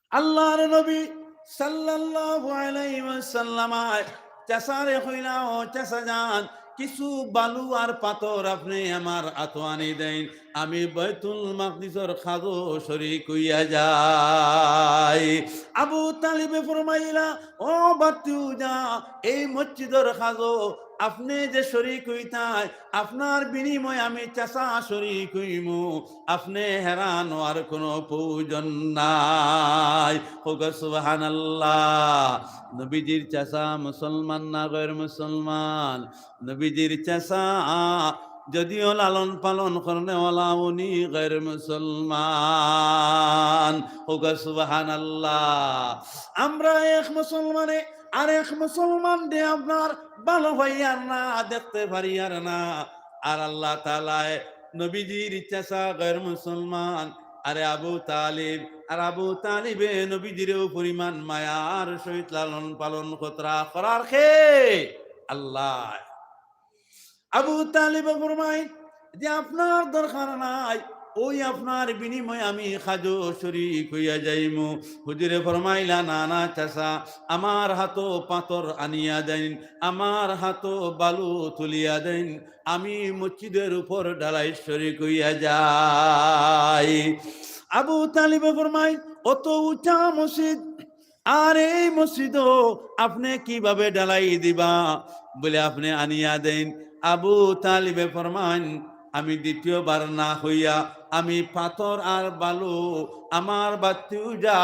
আল্লাহর নবী সাল্লাল্লাহু আলাইহি ওয়াসাল্লামে চাচারে কইলা, "ও চাচা যান, কিছু বালু আর পাথর আপনে আমার আতো আনি দেইন, আমি বায়তুল মাকদিসর কাজো শরিক অইয়া যাই।" আবু তালিবে ফরমাইলা, "ও বাতিজা, এই মসজিদর কাজো আপনে যে শরিক অইতায়, আপনার বিনিময়ে আমি চাচা শরিক অইমু, আপনে হেরান অওয়ার কুনু প্রয়োজন নাই। কউক্কা সুবহানাল্লাহ। নবীজির চাচা মুসলমান না গয়র মুসলমান? নবীজির চাচা যদিও লালন পালন করনেওয়ালা, উনি গয়র মুসলমান। কউক্কা সুবহানাল্লাহ। আমরা এক মুসলমানে আরেক মুসলমানরে আপনার ভালা পাইয়ার না, দেখতে পারিয়ার না। আর আল্লাহ তাআলায় নবীজির চাচা গয়র মুসলমান, আরে আবু তালিব, আর আবু তালিবে নবীজিরে অউ পরিমাণ মায়ার সহিত লালন পালন করতরা, করার কে? আল্লাহ। আবু তালিবে ফরমাইন যে, "আপনার দরকার নাই, অউ আপনার বিনিময়ে আমি কাজো শরিক অইয়া যাইমু।" হুজুরে ফরমাইলা, "না, না চাচা, আমার হাতো পাথর আনিয়া দেইন, আমার হাতো বালু তুলিয়া দেইন, আমি মসজিদর উপর ঢালাইত শরিক অইয়া যাই।" আবু তালিবে ফরমাইন, "অত উচা মসজিদ, আর এই মসজিদো আপনে কিভাবে ঢালাই দিবা?" বলে, "আপনে আনিয়া দেইন।" আবু তালিবে ফরমাইন, "আমি দ্বিতীয়বার না কইয়া আমি পাথর আর বালু আমার ভাতিজা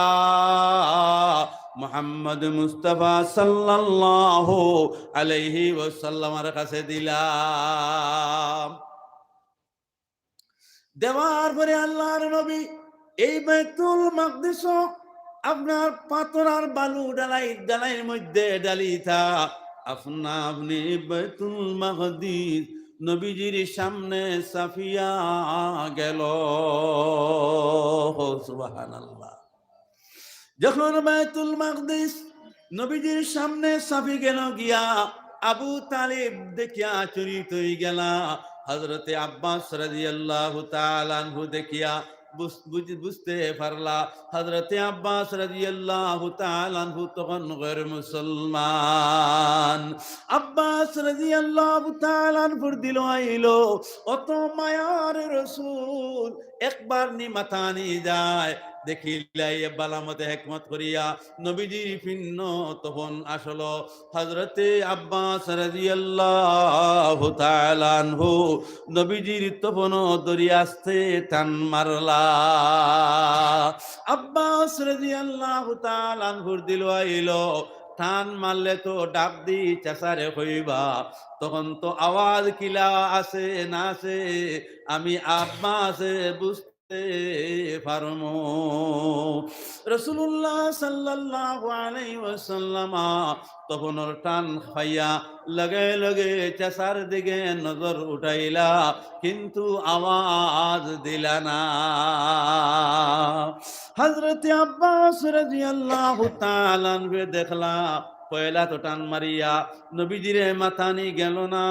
মুহাম্মদ মুস্তাফা সাল্লাল্লাহু আলাইহি ওয়াসাল্লামের কাছে দিলাম।" দেওয়ার পরে আল্লাহর নবী এই বাইতুল মাকদিসো আপনার পাথর আর বালু ঢালাই, ঢালাইর মধ্যে ঢালিতা, আপনা আপনি বাইতুল মাকদিস নবীজির সামনে চাপিয়া গেল। সুবহানাল্লাহ। যখন বাইতুল মাকদিস নবীজির সামনে চাপি গেল গিয়া, আবু তালিব দেখিয়া আচরিত অই গেলা। হযরতে আব্বাস রাদিয়াল্লাহু তাআলা আনহু দেখিয়া বুঝ-, বুঝ-, বুঝতে পারলা, হযরতে আব্বাস রাদিয়াল্লাহু তাআলা আনহু তখন গয়র মুসলমান। আব্বাস রাদিয়াল্লাহু তাআলা আনহুর দিলো আইলো, অত মায়ার রসুল, একবার নি মাতানি যায়, দেখিলাই বালা মতে হেকমত করিয়া নবীজির পিন্ন তখন আসলো। হযরতে আব্বাস রাদিয়াল্লাহু তাআলা আনহু নবীজির তপনো ধরি আস্তে টান মারলা। আব্বাস রাদিয়াল্লাহু তাআলা আনহুর দিলো আইলো, টান মারলে তো ডাক দি চাচারে কইবা, তখন তো আওয়াজ কিলা আছে না আছে, আমি আব্বাসে বুঝতে পারমু। রাসূলুল্লাহ সাল্লাল্লাহু আলাইহি ওয়াসাল্লাম তপনর টান পাইয়া লগে লগে চাচার দিকে নজর উঠাইলা, কিন্তু আওয়াজ দিলা না। হযরতে আব্বাস রাদিয়াল্লাহু তাআলা আনহু দেখলা, পয়লা তো টান মারিয়া নবীজিরে মাতানি গেল না,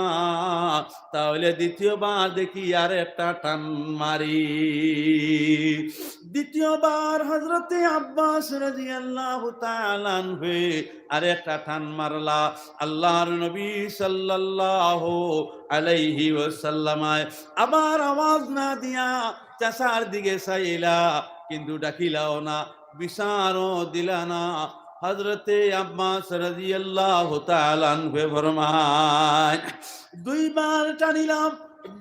তাহলে দ্বিতীয়বার দেখি আর একটা টান মারি। দ্বিতীয়বার হযরতে আব্বাস রাদিয়াল্লাহু তাআলা আনহু আর একটা টান মারলা। আল্লাহর নবী সাল্লাল্লাহু আলাইহি ওয়াসাল্লাম আবার আওয়াজ না দিয়া চাচার দিকে চাইলা, কিন্তু ডাকিলাও না, বিচারও দিলা না। হযরতে আব্বাস রাদিয়াল্লাহু তাআলা আনহু ফরমায়, দুইবার টানিলাম,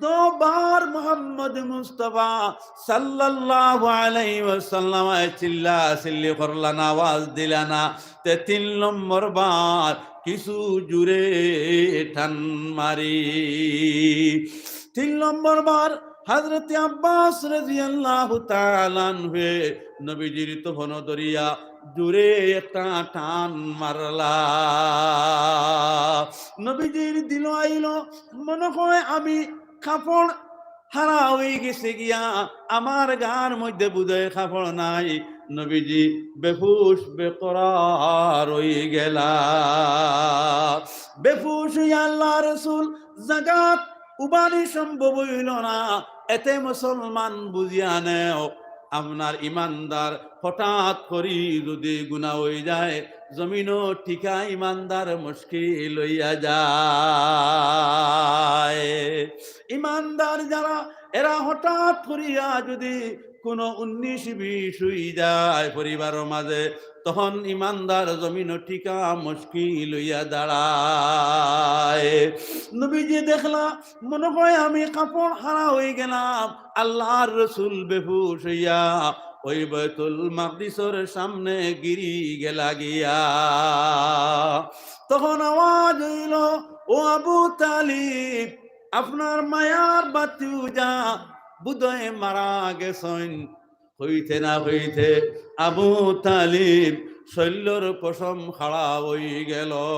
দুবার মোহাম্মদ মুস্তাফা সাল্লাল্লাহু আলাইহি ওয়াসাল্লাম চিল্লা চিল্লি করলা না, আওয়াজ দিলা না। তে তিন নম্বর বার কিছু জুরে টান মারি। তিন নম্বর বার হযরতে আব্বাস রাদিয়াল্লাহু তাআলা আনহু নবীজির তপনো ধরিয়া জুরে একটা টান মারলা। নবীজির দিলো আইলো, মনে হয় আমি কাপড় হারা অই গেছে গিয়া, আমার গার মধ্যে বুঝে কাপড় নাই। নবীজি বেহুশ বেকরার অই গেলা। বেহুশ অইয়া আল্লাহ রসুল জাগাত উবানি সম্ভব অইল না। এতে মুসলমান বুঝিয়া নেও, আপনার ইমানদার হঠাৎ করি যদি গুনা অই যায়, জমিনো টিকা ইমানদার মুশকিল অইয়া যায়। ইমানদার যারা, এরা হঠাৎ করিয়া যদি কোনো উনিশ বিশ অই যায় পরিবারর মাঝে, তখন ইমানদার জমিনো টিকা মুশকিল অইয়া দাঁড়ায়। নবীজি দেখলা, মনে হয় আমি কাপড় হারা অইগেলাম, আল্লাহর রসুল বেহুশ অইয়া ওই বাইতুল মাকদিসর সামনে গিরি গেলা গিয়া। তখন আওয়াজ অইলো, "ও আবু তালিব, আপনার মায়ার ভাতিজা বুধয় মারা গেছইন।" কইতে না কইতে আবু তালিব শৈল্যর পশম খাড়া অইগেলো।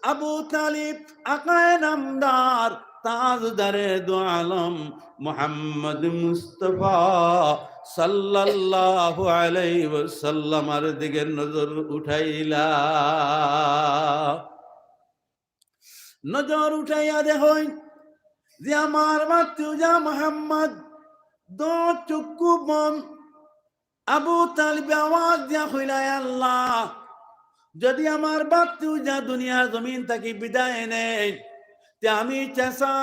আবু তালিব আকায়ে নামদার তাজদারে দু আলম মুহাম্মদ মুস্তফা সাল্লাল্লাহু আলাইহি ওয়াসাল্লামর দিকে নজর উঠাইলা। নজর উঠাইয়া দেখইন যে আমার ভাতিজা মুহাম্মদ দো চক্ষু বন্ধ। আবু তালিবে আওয়াজ দিয়া কইলা, "আল্লাহ, যদি আমার ভাতিজা দুনিয়ার জমিন থাকি বিদায় নেয়, তে আমি চাচা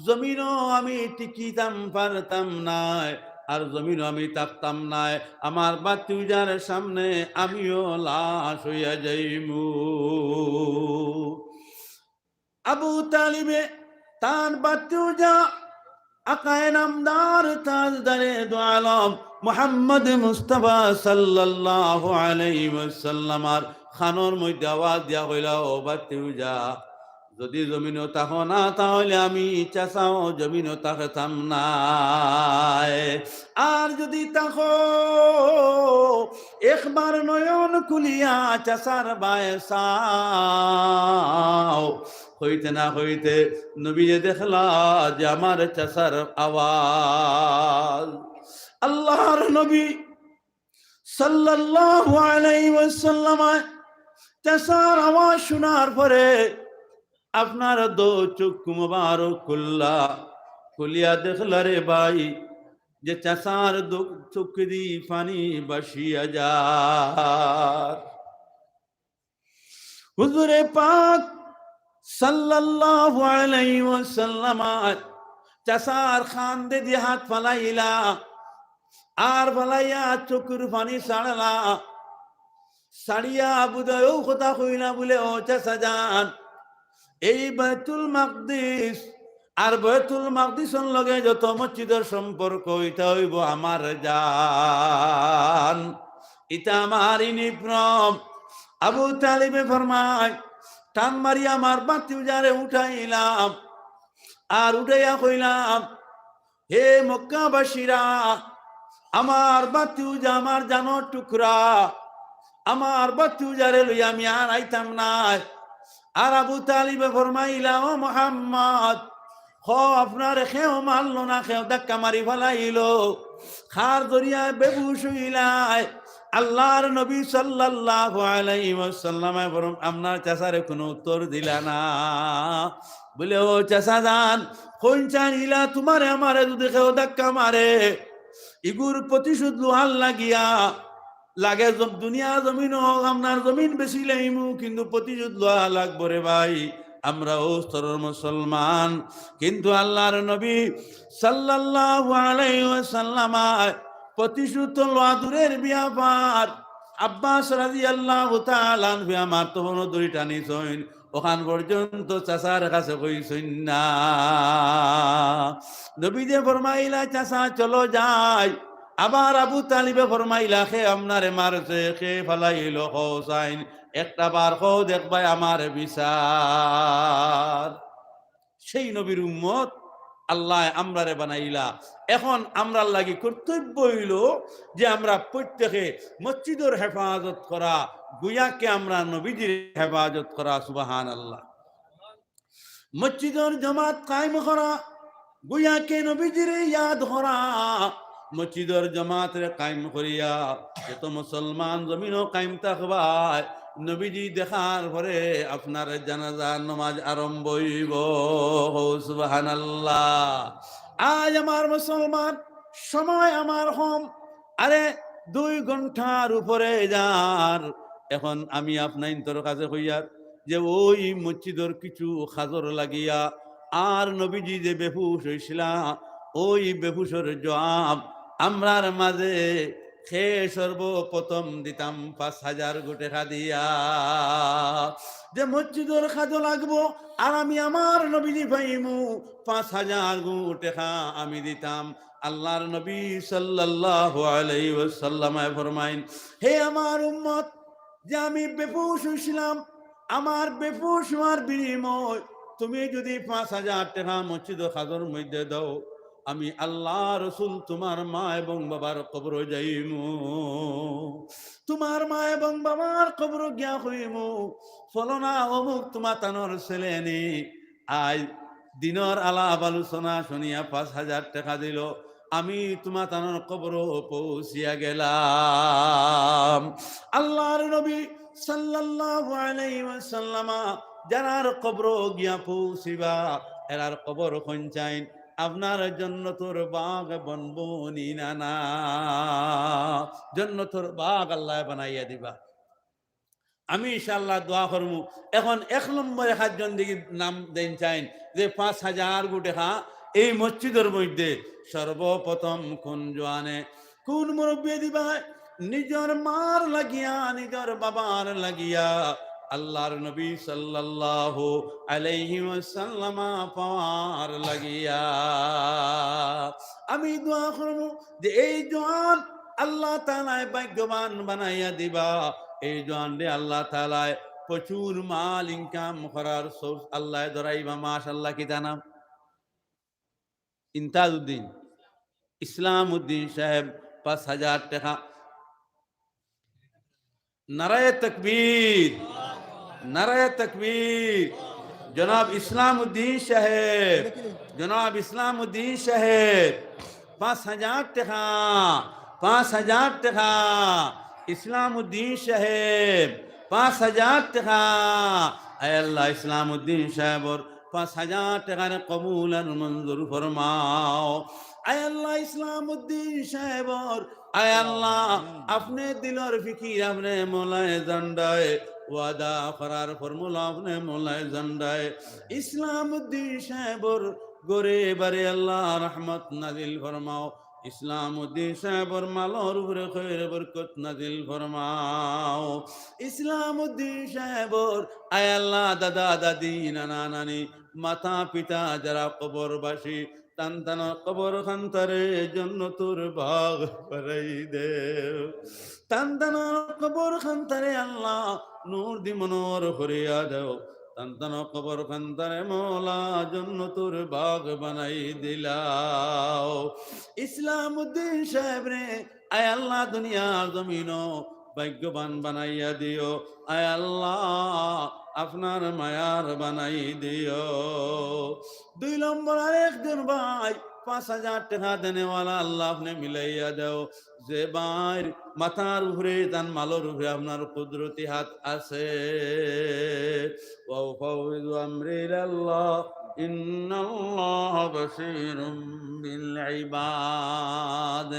জমিনো আমি টিকিতাম পারতাম নায়, আর জমিনো আমি থাকতাম নায়, আমার ভাতিজার সামনে আমিও লাশ অইয়া যাইমু।" আবু তালিবে তান ভাতিজা আকায়ে নামদার তাজদারে দু আলম মুহাম্মদ মুস্তফা সাল্লাল্লাহু আলাইহি ওয়াসাল্লামর কানর মধ্যে আওয়াজ দিয়া কইলা, "ও ভাতিজা, যদি জমিনো থাকো না, তাহলে আমি চাচাও জমিনো থাকতাম নায়। আর যদি থাকো, একবার নয়ন খুলিয়া চাচার বায় চাও।" কইতে না কইতে নবীয়ে দেখলা যে আমার চাচার আওয়াজ। আল্লাহর নবী সাল্লাল্লাহু আলাইহি ওয়াসাল্লাম চাচার আওয়াজ শোনার পরে আপনার দো চক্ষু মোবারক খুললা, খুলিয়া দেখলা রে ভাই যে চাচার দো-, চক্ষুদি পানি ভাসিয়া যার। হুজুরে পাক সাল্লাল্লাহু আলাইহি ওয়াসাল্লাম চাচার কান্দে দি হাত ফালাইলা, আর ফালাইয়া চক্ষুর পানি ছাড়লা। ছাড়িয়া বুধয় অউ কথা কইলা বুলে, "ও চাচা যান, এই বাইতুল মাকদিস আর বাইতুল মাকদিসর লগে যত মসজিদর সম্পর্ক, ইটা অইবো আমার জান, ইটা আমার ইউনিফর্ম।" আবু তালিবে ফরমায়, টান মারি আমার ভাতিজারে উঠাইলাম, আর উঠাইয়া কইলাম, "হে মক্কাবাসীরা, আমার ভাতিজা, আমার জানর টুকরা, আমার ভাতিজারে লইয়া আমি আর আইতাম নায়।" আর আবু তালিবে ফরমাইলা, "ও মোহাম্মদ, হ, আপনারে কেউ মারলো না, কেউ ধাক্কা মারি ফালাইলো, কার জরিয়ায় বেহুশ অইলায়?" আল্লাহর নবী সাল্লাল্লাহু আলাইহি ওয়াসাল্লামে বরং আপনার চাচারে কোনো উত্তর দিলা না। বুলে, "ও চাচা যান, কইন চাইন ইলা তুমারে আমারে যদি কেউ ধাক্কা মারে, ইগুর প্রতিশোধ লওয়ার লাগিয়া লাগে জ-, দুনিয়া জমিন অউক, আপনার জমিন বেচিলাইমু, কিন্তু প্রতিশোধ লওয়া লাগবো রে ভাই। আমরা অউ স্তরর মুসলমান।" কিন্তু আল্লাহর নবী সাল্লাল্লাহু আলাইহি ওয়াসাল্লাম প্রতিশোধ তো লওয়া দূরের ব্যাপার। আব্বাস রাদিয়াল্লাহু তাআলা আনহু আমার তখনও দড়ি টানিছইন, অখান পর্যন্ত চাচার কাছে কইছইন না। নবীয়ে ফরমাইলা, "চাচা, চলো যাই।" আবার আবু তালিবে ফরমাইলা, "কে আপনারে মারছে, কে ফালাইলো, কও চাইন, একটা বার কও দেখবায় আমার বিচার।" সেই নবীর উম্মত আল্লায় আমরারে বানাইলা। এখন আমরার লাগি কর্তব্য অইলো যে আমরা প্রত্যেকে মসজিদর হেফাজত করা, গুয়াকে আমরা নবীজির হেফাজত করা। সুবহানাল্লাহ। মসজিদর জমাত কায়েম করা, গুয়াকে নবীজিরে ইয়াদ করা, মসজিদর জমাতরে কায়েম করিয়া যত মুসলমান জমিনো কায়েম থাকবায়, নবীজি দেখার পরে আপনার জানাজা নমাজ আরম্ভ অইবো। সুবহানাল্লাহ। আজ আমার মুসলমান, সময় আমার কম, আরে দুই ঘন্টার উপরে যার। এখন আমি আপনাইন্তর কাছে কইয়ার যে ওই মসজিদর কিছু কাজর লাগিয়া আর নবীজি যে বেহুশ অইছিলা, ওই বেহুশর জবাব আমরার মাঝে হে সর্বপ্রথম দিতাম পাঁচ হাজার গু টেকা দিয়া, যে মসজিদর কাজো লাগবো, আর আমি আমার নবীজি পাইমু পাঁচ হাজার গু টেকা আমি দিতাম। আল্লাহর নবী সাল্লাল্লাহু আলাইহি ওয়াসাল্লামে ফরমাইন, হে আমার উম্মত, যে আমি বেহুশ অইছিলাম, আমার বেহুশ অওয়ার বিনিময় তুমি যদি পাঁচ হাজার টেকা মসজিদর কাজর মধ্যে দাও, আমি আল্লাহ রসুল তুমার মা এবং বাবার কবরো যাইমু, তুমার মা এবং বাবার কবরো গিয়া কইমু, ফলনা অমুক তুমাতানর ছেলে নি, আইজ দিনর আলাপ আলোচনা শুনিয়া পাঁচ হাজার টেকা দিলো, আমি তুমাতানর কবরো পৌঁছিয়া গেলাম। আল্লাহর নবী সাল্লাল্লাহু আলাইহি ওয়াসাল্লামা যারার কবরো গিয়া পৌঁছিবা, এরার কবর কইন চাইন আপনার জন্নতর বাগ বনবো নি না না? জন্নতর বাগ আল্লায় বানাইয়া দিবা। আমি ইনশাআল্লাহ দোয়া করমু। এখন এক নম্বরে সাতজন দেখি নাম দেইন চাইন যে পাঁচ হাজার গু টেকা এই মসজিদর মধ্যে সর্বপ্রথম কোন জোয়ানে, কোন মুরব্বিয়ে দিবা? নিজর মার লাগিয়া, নিজর বাবার লাগিয়া আল্লাহর নবী সাল্লাল্লাহু আলাইহি ওয়াসাল্লামা পাওয়ার লাগিয়া। আমি দোয়া করমু যে এই জোয়ান আল্লাহ তাআলায় ভাগ্যবান বানাইয়া দিবা, এই জোয়ানরে আল্লাহ তাআলায় প্রচুর মাল income করার source আল্লায় ধরাইবা। মাশাআল্লাহ, কিতা নাম? ইমতাজ উদ্দিন, ইসলাম উদ্দিন সাহেব, পাঁচ হাজার টেকা। নারায়ে তাকবীর, নারায়ে তাকবীর। জনাব ইসলাম উদ্দিন সাহেব, জনাব ইসলাম উদ্দিন সাহেব, পাঁচ হাজার টেকা, পাঁচ হাজার টেকা। ইসলাম উদ্দিন সাহেব, পাঁচ হাজার টেকা। আয় আল্লাহ, ইসলাম উদ্দিন সাহেবর পাঁচ হাজার টেকারে কবুল আর মঞ্জুর ফরমাও। আয় আল্লাহ, ইসলাম উদ্দিন সাহেবর, আয় আল্লাহ, আপনে দিলর ফিকির, আপনে মৌলায় জানরায় ওয়াদা করার ফর্মুলা, আপনে মৌলায় জানরায় ইসলাম উদ্দিন সাহেবর ঘরে বারে আল্লাহ রহমত নাজিল ফরমাও। ইসলাম উদ্দিন সাহেবর মালর উপরে খৈর বরকত নাজিল ফরমাও। ইসলাম উদ্দিন সাহেবর, আয় আল্লাহ, দাদা দাদি, নানা নানি, মাতা পিতা যারা কবরবাসী, তান তানর কবর খান্তারে জন্নতর বাগ বানাই দেও। তান তানর কবর খান্তারে আল্লাহ নূর দি মনোর করিয়া দেও। তান তানর কবর খান্তারে মৌলা জন্নতর বাগ বানাই দিলাও। ইসলাম উদ্দিন সাহেবরে, আয় আল্লাহ, দুনিয়ার জমিনো ভাগ্যবান বানাইয়া দিও। আয় আল্লাহ, আপনার মায়ার বানাই দিও। দুই নম্বর আরেকজন ভাই, পাঁচ হাজার টেকা দেনেওয়ালা, আল্লাহ, আপনে মিলাইয়া দেও। যে ভাইর মাথার উপরে, তান মালর উপরে আপনার কুদরতি হাত আছে। وأفوض أمري إلى الله إن الله بصير بالعباد।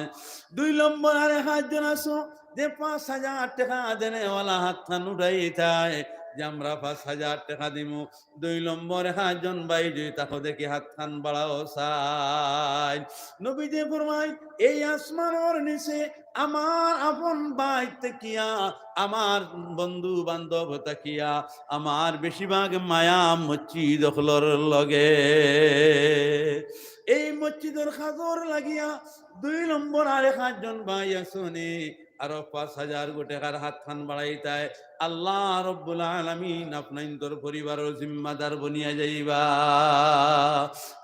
দুই নম্বর আরেক সাতজন আছো, যে পাঁচ হাজার টেকা দেনেওয়ালা, হাতখান উঠাইতায় যে আমরা পাঁচ হাজার টেকা দিমু। দুই নম্বর সাতজন ভাই যদি থাকো দেখি হাতখান বাড়াও চাই। নবীজি ফরমাইন, এই আসমানর নিচে আমার আপন ভাই থাকিয়া, আমার বন্ধু বান্ধব থাকিয়া, আমার বেশিরভাগ মায়া মসজিদ অকলর লগে। এই মসজিদর কাজর লাগিয়া দুই নম্বর আরেক সাতজন ভাই আছনি, আরো পাঁচ হাজার গু টেকার হাতখান বাড়াইতায়, আল্লাহ রব্বুল আলামিন আপনাইন্তর পরিবারর জিম্মাদার বনিয়া যাইবা।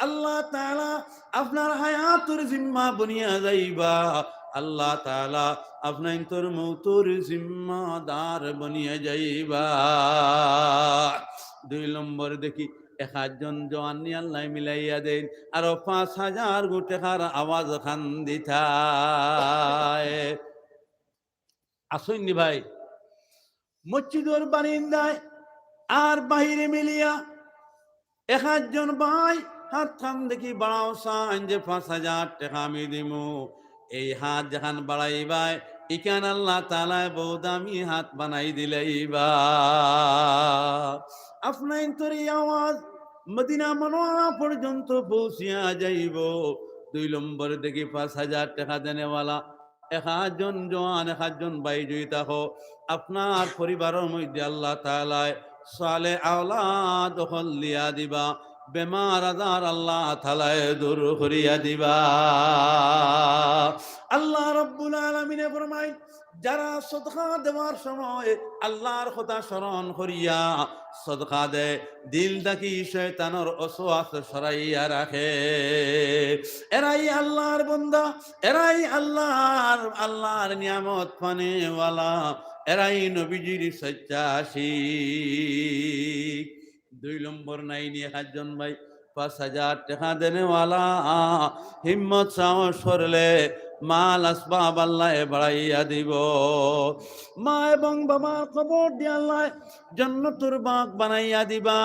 আল্লাহ তাআলা আপনার হায়াতর জিম্মা বনিয়া যাইবা। আল্লাহ তাআলা আপনাইন্তর মৌতর জিম্মাদার বনিয়া যাইবা। দুই নম্বর দেখি এক আটজন জোয়ান নি আল্লায় মিলাইয়া দেইন, আরো পাঁচ হাজার গু টেকার আওয়াজ খান দিতায়। আছইন নি ভাই? মসজিদর বারিন্দায় আর বাহিরে মিলিয়া এক আটজন ভাই হাতখান দেখি বাড়াও চাইন যে পাঁচ হাজার টেকা আমি দিমু। এই হাত যেখান বাড়াইবায়, ইখান আল্লাহ তাআলায় বউ দামি হাত বানাই দিলাইবা। আপনাইন্তর এই আওয়াজ মদিনা মুনাওয়ারা পর্যন্ত পৌঁছিয়া যাইবো। দুই নম্বর দেখি পাঁচ হাজার টেকা দেনেওয়ালা এক আধজন জোয়ান, এক আধজন ভাই যদি থাকো, আপনার পরিবারর মধ্যে আল্লাহ তাআলায় সালেহ আওলাদ অকল দিয়া দিবা, বেমার আজার আল্লাহ তাআলায় দূর করিয়া দিবা। আল্লাহ রাব্বুল আলামিনে ফরমাইন, যারা সদকা দেওয়ার সময় আল্লাহর কথা স্মরণ করিয়া সদকা দেয়, দিল থাকি শয়তানর ওয়াসওয়াসা সরাইয়া রাখে, এরাই আল্লাহর বান্দা, এরাই আল্লাহর, আল্লাহর নিয়ামত পানেওয়ালা, এরাই নবীজির সচ্চা আশিক। দুই নম্বর নাইনি, এক আধজন ভাই পাঁচ হাজার টেকা দেনেওয়ালা, হিম্মত সাহস করলে মাল আসবাব আল্লায় বাড়াইয়া দিবো। মা এবং বাবার কবর দিয়া আল্লায় জান্নাতুর বাগ বানাইয়া দিবা।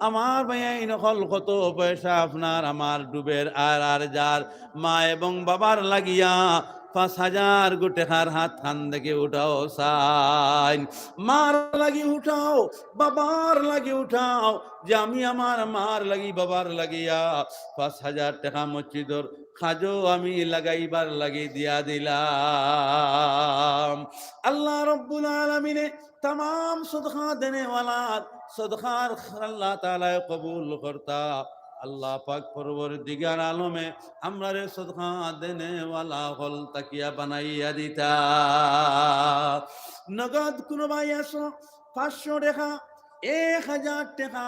আমার ভাইয়াইন অকল, কত পয়সা আপনার আমার ডুবের, আর আর যার মা এবং বাবার লাগিয়া পাঁচ হাজার গু টেকার হাত খান দেখি উঠাও চাইন। মার লাগি উঠাও, বাবার লাগি উঠাও, যে আমি আমার মার লাগি, বাবার লাগিয়া পাঁচ হাজার টেকা মসজিদর কাজো আমি লাগাইবার লাগি দিয়া দিলাম। আল্লাহ রাব্বুল আলামিনে তামাম সদকা দেনেওয়ালা, সদকার আল্লাহ তাআলায় কবুল করতা। আল্লাহ পাক পরওয়ারদিগার আলমে আমরারে সদকা দেনেওয়ালা অকল থাকিয়া বানাইয়া দিতা। নগদ কুনু ভাই আছো, পাঁচশো টেকা, এক হাজার টেকা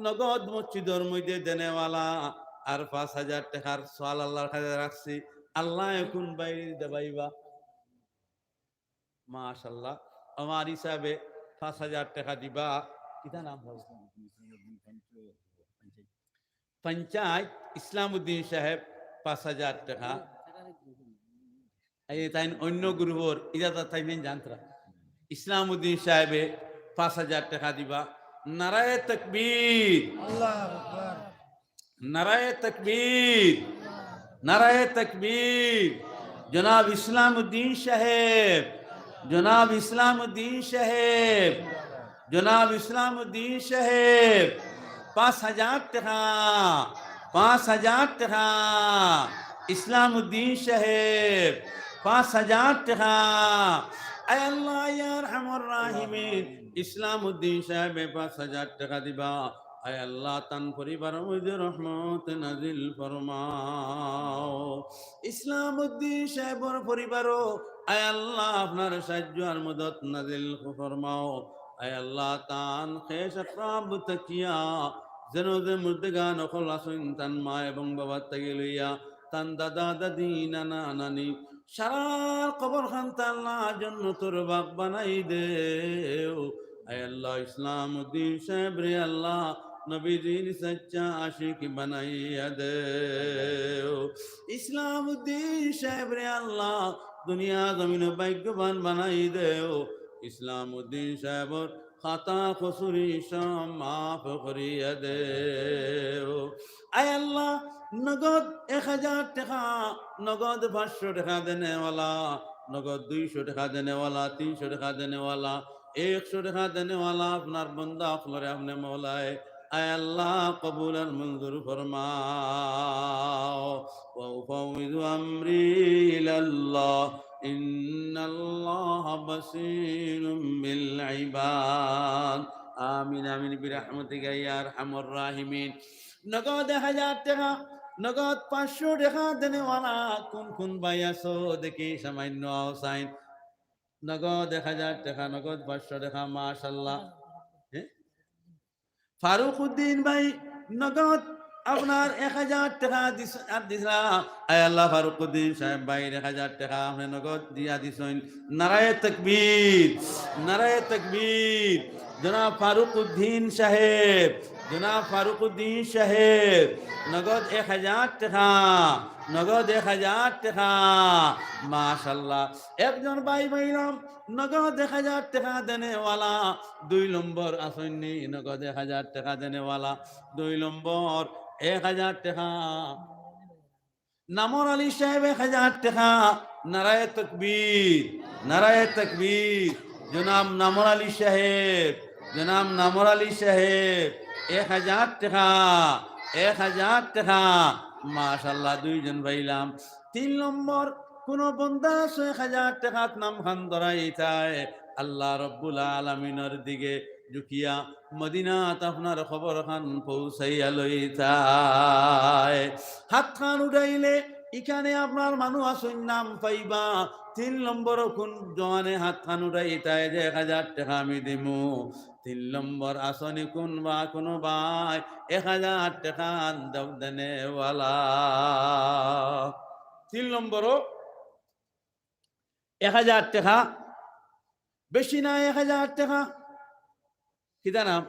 নগদ মসজিদর মধ্যে দেনেওয়ালা, আর পাঁচ হাজার টেকার সওয়াল আল্লাহর কাছে রাখছি, আল্লায় কুন ভাইরে দেবাইবা। মাশাআল্লাহ, আমার হিসাবে পাঁচ হাজার টেকা দিবা। কিতা নাম অয়? পঞ্চায়েত ইসলামউদ্দিন সাহেব পাঁচ হাজার টেকা। এই তাইন অন্য গ্রুপর, ইটা তো তাইন জানতরা। ইসলামউদ্দিন সাহেবে পাঁচ হাজার টেকা দিবা। নারায়ে তাকবীর। আল্লাহু আকবার। নারায়ে তাকবীর, নারায়ে তাকবীর। জনাব ইসলামউদ্দিন সাহেব, জনাব ইসলামউদ্দিন সাহেব, জনাব ইসলামউদ্দিন সাহেব, পাঁচ হাজার টেকা, পাঁচ হাজার টেকা। ইসলামউদ্দিন সাহেব, পাঁচ হাজার টেকা। আয় আল্লাহ, ইয়া আরহামার রাহিমিন, ইসলামউদ্দিন সাহেবে পাঁচ হাজার টেকা দিবা। আয় আল্লাহ, তান পরিবারর মধ্যে রহমত নাজিল ফরমাও। ইসলামউদ্দিন সাহেবর পরিবারো, আয় আল্লাহ, আপনার সাহায্য আর মদত নাজিল ফরমাও। আয় আল্লাহ, তান খেশ আকরাব থাকিয়া, যেন যে মুর্দেগান অকল আছইন, তান মা এবং বাবার থাকি লইয়া, তান দাদা দাদি, নানা নানি, সারার কবর খান তে আল্লাহ জান্নাতর বাগ বানাই দেও। আয় আল্লাহ, ইসলামউদ্দিন সাহেবরে আল্লাহ নবীজির সাচ্চা আশিক বানাইয়া দেও। ইসলামউদ্দিন সাহেবরে আল্লাহ দুনিয়া জমিনো ভাগ্যবান বানাই দেও। ইসলামউদ্দিন সাহেবর খাতা কসুরি সব মাফ করিয়া দেও। আয় আল্লাহ, নগদ এক হাজার টেকা, নগদ পাঁচশো টেকা দেনেওয়ালা, নগদ দুইশো টেকা দেনেওয়ালা, তিনশো টেকা দেনেওয়ালা, একশো টেকা দেনেওয়ালা আপনার বন্দা অকলরে আপনে মওলায়, আয় আল্লাহ, কবুল আর মঞ্জুর ফরমাও। وأفوض أمري إلى الله إن الله بصير بالعباد. آمين، آمين برحمتك يا أرحم الراحمين. নগদ এক হাজার টেকা, নগদ পাঁচশো টেকা দেনেওয়ালা কুন কুন ভাই আছো দেখি, সামান্য আওসাইন। নগদ এক হাজার টেকা, নগদ পাঁচশো টেকা, মাশাআল্লাহ। হ্যাঁ? ফারুক উদ্দিন ভাই নগদ আপনার এক হাজার টেকা দিস-, আর দিছলা। আয় আল্লাহ, ফারুক উদ্দিন সাহেব ভাইর এক হাজার টেকা আপনে নগদ দিয়া দিছইন। নারায়ে তাকবীর, নারায়ে তাকবীর। জনাব ফারুক উদ্দিন সাহেব, জনাব ফারুক উদ্দিন সাহেব, নগদ এক হাজার টেকা, নগদ এক হাজার টেকা। মাশাআল্লাহ। একজন ভাই পাইলাম, নগদ এক হাজার টেকা দেনেওয়ালা, দুই নম্বর আছইন নি, নগদ এক হাজার টেকা দেনেওয়ালা, দুই নম্বর এক হাজার টেকা। নামর আলী সাহেব এক হাজার টেকা, নারায়ে তাকবীর, নারায়ে তাকবীর, জনাব নামর আলী সাহেব, জনাব নামর আলী সাহেব, এক হাজার টেকা, এক হাজার টেকা, মাশাআল্লাহ, দুইজন পাইলাম। তিন নম্বর কুনু বন্দা আছো এক হাজার টেকাত নাম খান ধরাইতায়, আল্লাহ রব্বুল আলামিনর দিকে ঝুকিয়া মদিনাত আপনার খবর খান পৌঁছাইয়া লইতায়। হাত খান উঠাইলে ইখানে আপনার মানুষ আছইন নাম পাইবা। তিন নম্বর কুন জোয়ানে হাত খান উঠাইতায় যে এক হাজার টেকা আমি দিমু। তিন নম্বর আছনি কুন বা কুনু ভাই এক হাজার টেকা দেনেওয়ালা। তিন নম্বরও এক হাজার টেকা, বেশি না, এক হাজার টেকা। কিতা নাম?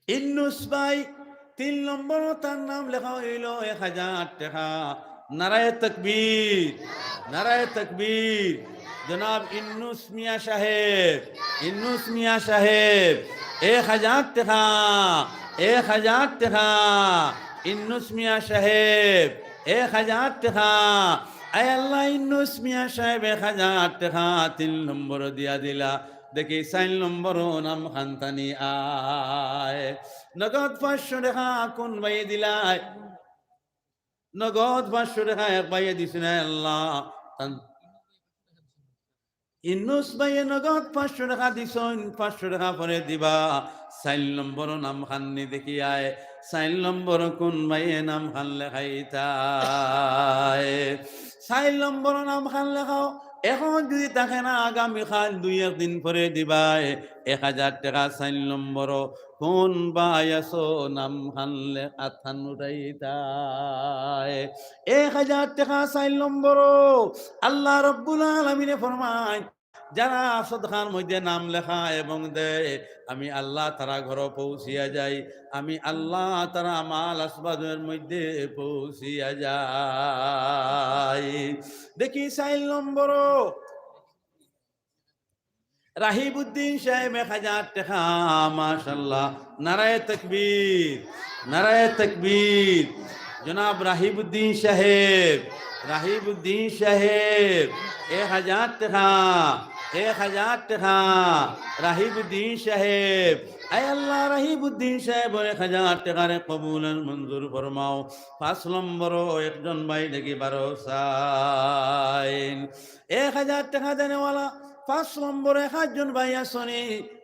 ইন্নুস ভাই। তিন নম্বর তার নাম লেখা অইলো এক হাজার টেকা। নারায়ে তাকবীর, নারায়ে তাকবীর। জনাব ইন্নুস মিয়া সাহেব, ইন্নুস মিয়া সাহেব, এক হাজার টেকা, এক হাজার টেকা। ইন্নুস মিয়া সাহেব, এক হাজার টেকা। আয় আল্লাহ, ইন্নুস মিয়া সাহেব এক হাজার টেকা তিন নম্বর দিয়া দিলা। দেখি চাইর নম্বরও নাম খান তানি আয়। নগদ পাঁচশো টেকা কুন ভাইয়ে দিলায়? নগদ পাঁচশো টেকা এক ভাইয়ে দিছইন আল্লাহ। তান ইন্নুস ভাইয়ে নগদ পাঁচশো টেকা দিছইন, পাঁচশো টেকা পরে দিবা। চাইর নম্বরও নাম খান নি দেখি আয়। চাইর নম্বর কুন ভাইয়ে নাম খান লেখাইতায়? চাইর নম্বর নাম খান লেখাও। এখন যদি থাকে না, আগামীকাল দুই এক দিন পরে দিবায়। এক হাজার টেকা চাইর নম্বর। কুন ভাই আছো নাম খান লে-, আত খান উঠাইতায়? এক হাজার টেকা চাইর নম্বর। আল্লাহ রব্বুল আলামিনে ফরমায়, যারা সদকার মধ্যে নাম লেখা এবং দেয়, আমি আল্লাহ তারা ঘরো পৌঁছিয়া যাই, আমি আল্লাহ তারা মাল আসবাবের মধ্যে পৌঁছিয়া যাই। দেখি চাইর নম্বর রাহিবুদ্দিন সাহেব এক হাজার টেকা, মাশাআল্লাহ। নারায়ে তাকবীর, নারায়ে তাকবীর। জনাব রাহিবুদ্দিন সাহেব, রাহিবুদ্দিন সাহেব, এক হাজার টেকা, এক হাজার টেকা। রাহিবুদ্দিন সাহেব, আয় আল্লাহ, রাহিবুদ্দিন সাহেবর এক হাজার টেকারে কবুল আর মঞ্জুর ফরমাও। পাঁচ নম্বরও একজন ভাই দেখি বারো চাইন। এক হাজার টেকা দেনেওয়ালা পাঁচ নম্বর এক আধজন ভাই আছনি,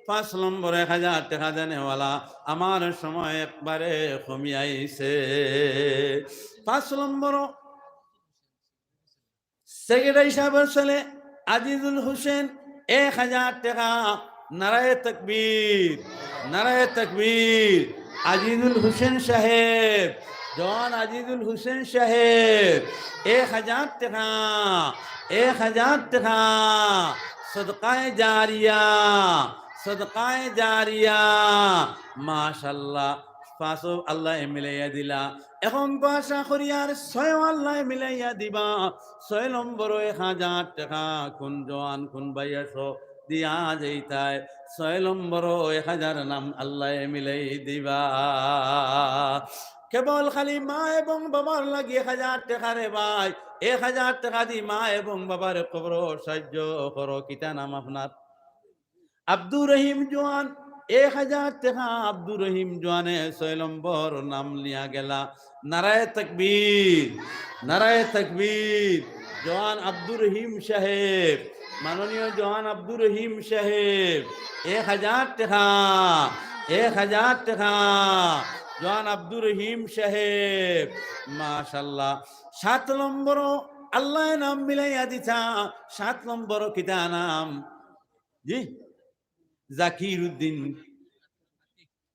পাঁচ নম্বর এক হাজার টেকা দেনেওয়ালা। আমার সময় একবারে কমি আইছে। পাঁচ নম্বর সেক্রেটারি সাহেবর ছেলে আজিজুল হোসেন এক হাজার টেকা। নারায়ে তাকবীর, নারায়ে তাকবীর। আজিজুল হোসেন সাহেব, জওয়ান আজিজুল হোসেন সাহেব, এক হাজার টেকা, এক হাজার টেকা, সদকায়ে জারিয়া, সদকায়ে জারিয়া। মাশাআল্লাহ, পাঁচও আল্লায় মিলাইয়া দিলা। এখন তো আশা করি আর ছয়ও আল্লায় মিলাইয়া দিবা। ছয় নম্বরও এক হাজার টেকা, কুন জওয়ান কুন ভাই আছো দিয়া যাইতায়। ছয় নম্বরও এক হাজার নাম আল্লায় মিলাই দিবা। কেবল খালি মা এবং বাবার লাগি এক হাজার টেকা রে ভাই, এক হাজার টেকা দি মা এবং বাবার কবরো সাহায্য করো। কিতা নাম আপনার? আব্দুর রহিম জওয়ান, এক হাজার টেকা আব্দুর রহিম জওয়ানে ছয় নম্বর নাম নিয়া গেলা। নারায়ে তাকবীর, নারায়ে তাকবীর। জওয়ান আব্দুর রহিম সাহেব, মাননীয় জওয়ান আব্দুর রহিম সাহেব, এক হাজার টেকা, এক হাজার টেকা। জওয়ান আব্দুর রহিম সাহেব, মাশাআল্লাহ। সাত নম্বরও আল্লায় নাম মিলাইয়া দিতা। সাত নম্বরও কিতা নাম? জি, জাকির উদ্দিন,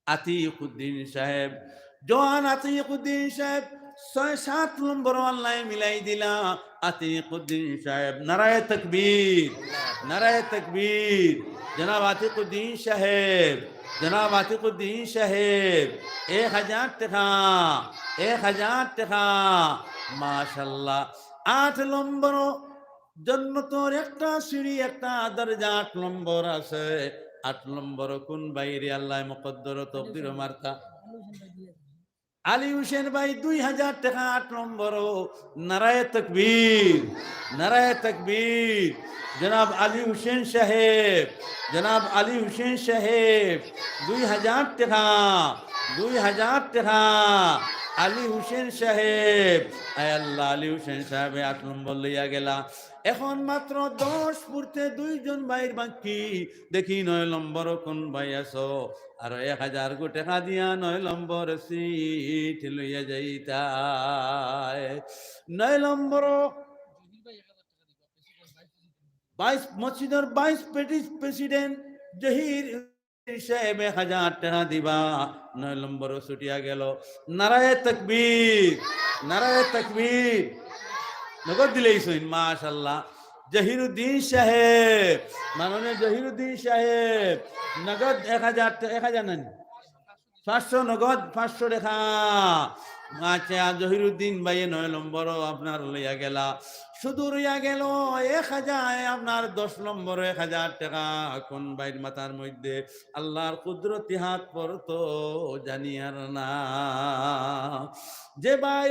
আতিক উদ্দিন সাহেব, জওয়ান আতিক উদ্দিন সাহেব, ছয় সাত নম্বরও আল্লায় মিলাই দিলা। আতিক উদ্দিন সাহেব, নারায়ে তাকবীর, নারায়ে তাকবীর। জনাব আতিক উদ্দিন সাহেব, জনাব আতিক উদ্দিন সাহেব, এক হাজার টেকা, এক হাজার টেকা। মাশাআল্লাহ। আট নম্বরও জন্নতর একটা সিঁড়ি, একটা দরজা, আট নম্বর আছে। আট নম্বর কুন ভাইরে আল্লায় মুকদ্দর তকদির মারতা? আলী হোসেন ভাই, দুই হাজার টেকা, আট নম্বরও। নারায়ে তাকবীর, নারায়ে তাকবীর। জনাব আলী হোসেন সাহেব, জনাব আলী হোসেন সাহেব, দুই হাজার টেকা, দুই হাজার টেকা। আলী হুসেন সাহেব। আয় আল্লাহ, আলী হুসেন সাহেবে আট নম্বর লইয়া গেলা। এখন মাত্র দশ পড়তে দুইজন ভাইর বাকি। দেখি নয় নম্বর কোন ভাই আছো, আর এক হাজার গো টেকা দিয়া নয় নম্বর সিট লইয়া যাইতায়। নয় নম্বর ভাইস, মসজিদর ভাইস প্রেসিডেন্ট জহির সাহেব এক হাজার টেকা দিবা, নয় নম্বর ছুটিয়া গেল। নারায়ে তাকবীর, নারায়ে তাকবীর। নগদ দিলাইছইন, মাশাআল্লাহ। জহিরুদ্দিন সাহেব, মাননীয় জহিরুদ্দিন সাহেব, নগদ এক হাজার টে-, এক হাজার নানি? পাঁচশো নগদ, পাঁচশো টেকা। আচ্ছা, জহিরুদ্দিন ভাইয়ে নয় নম্বরও আপনার লইয়া গেলা। শুধু রইয়া গেল এক হাজার, আপনার দশ নম্বর এক হাজার টেকা। কোন ভাইর মাথার মধ্যে আল্লাহর কুদরতি হাত পড়তো জানিয়ার না। যে ভাই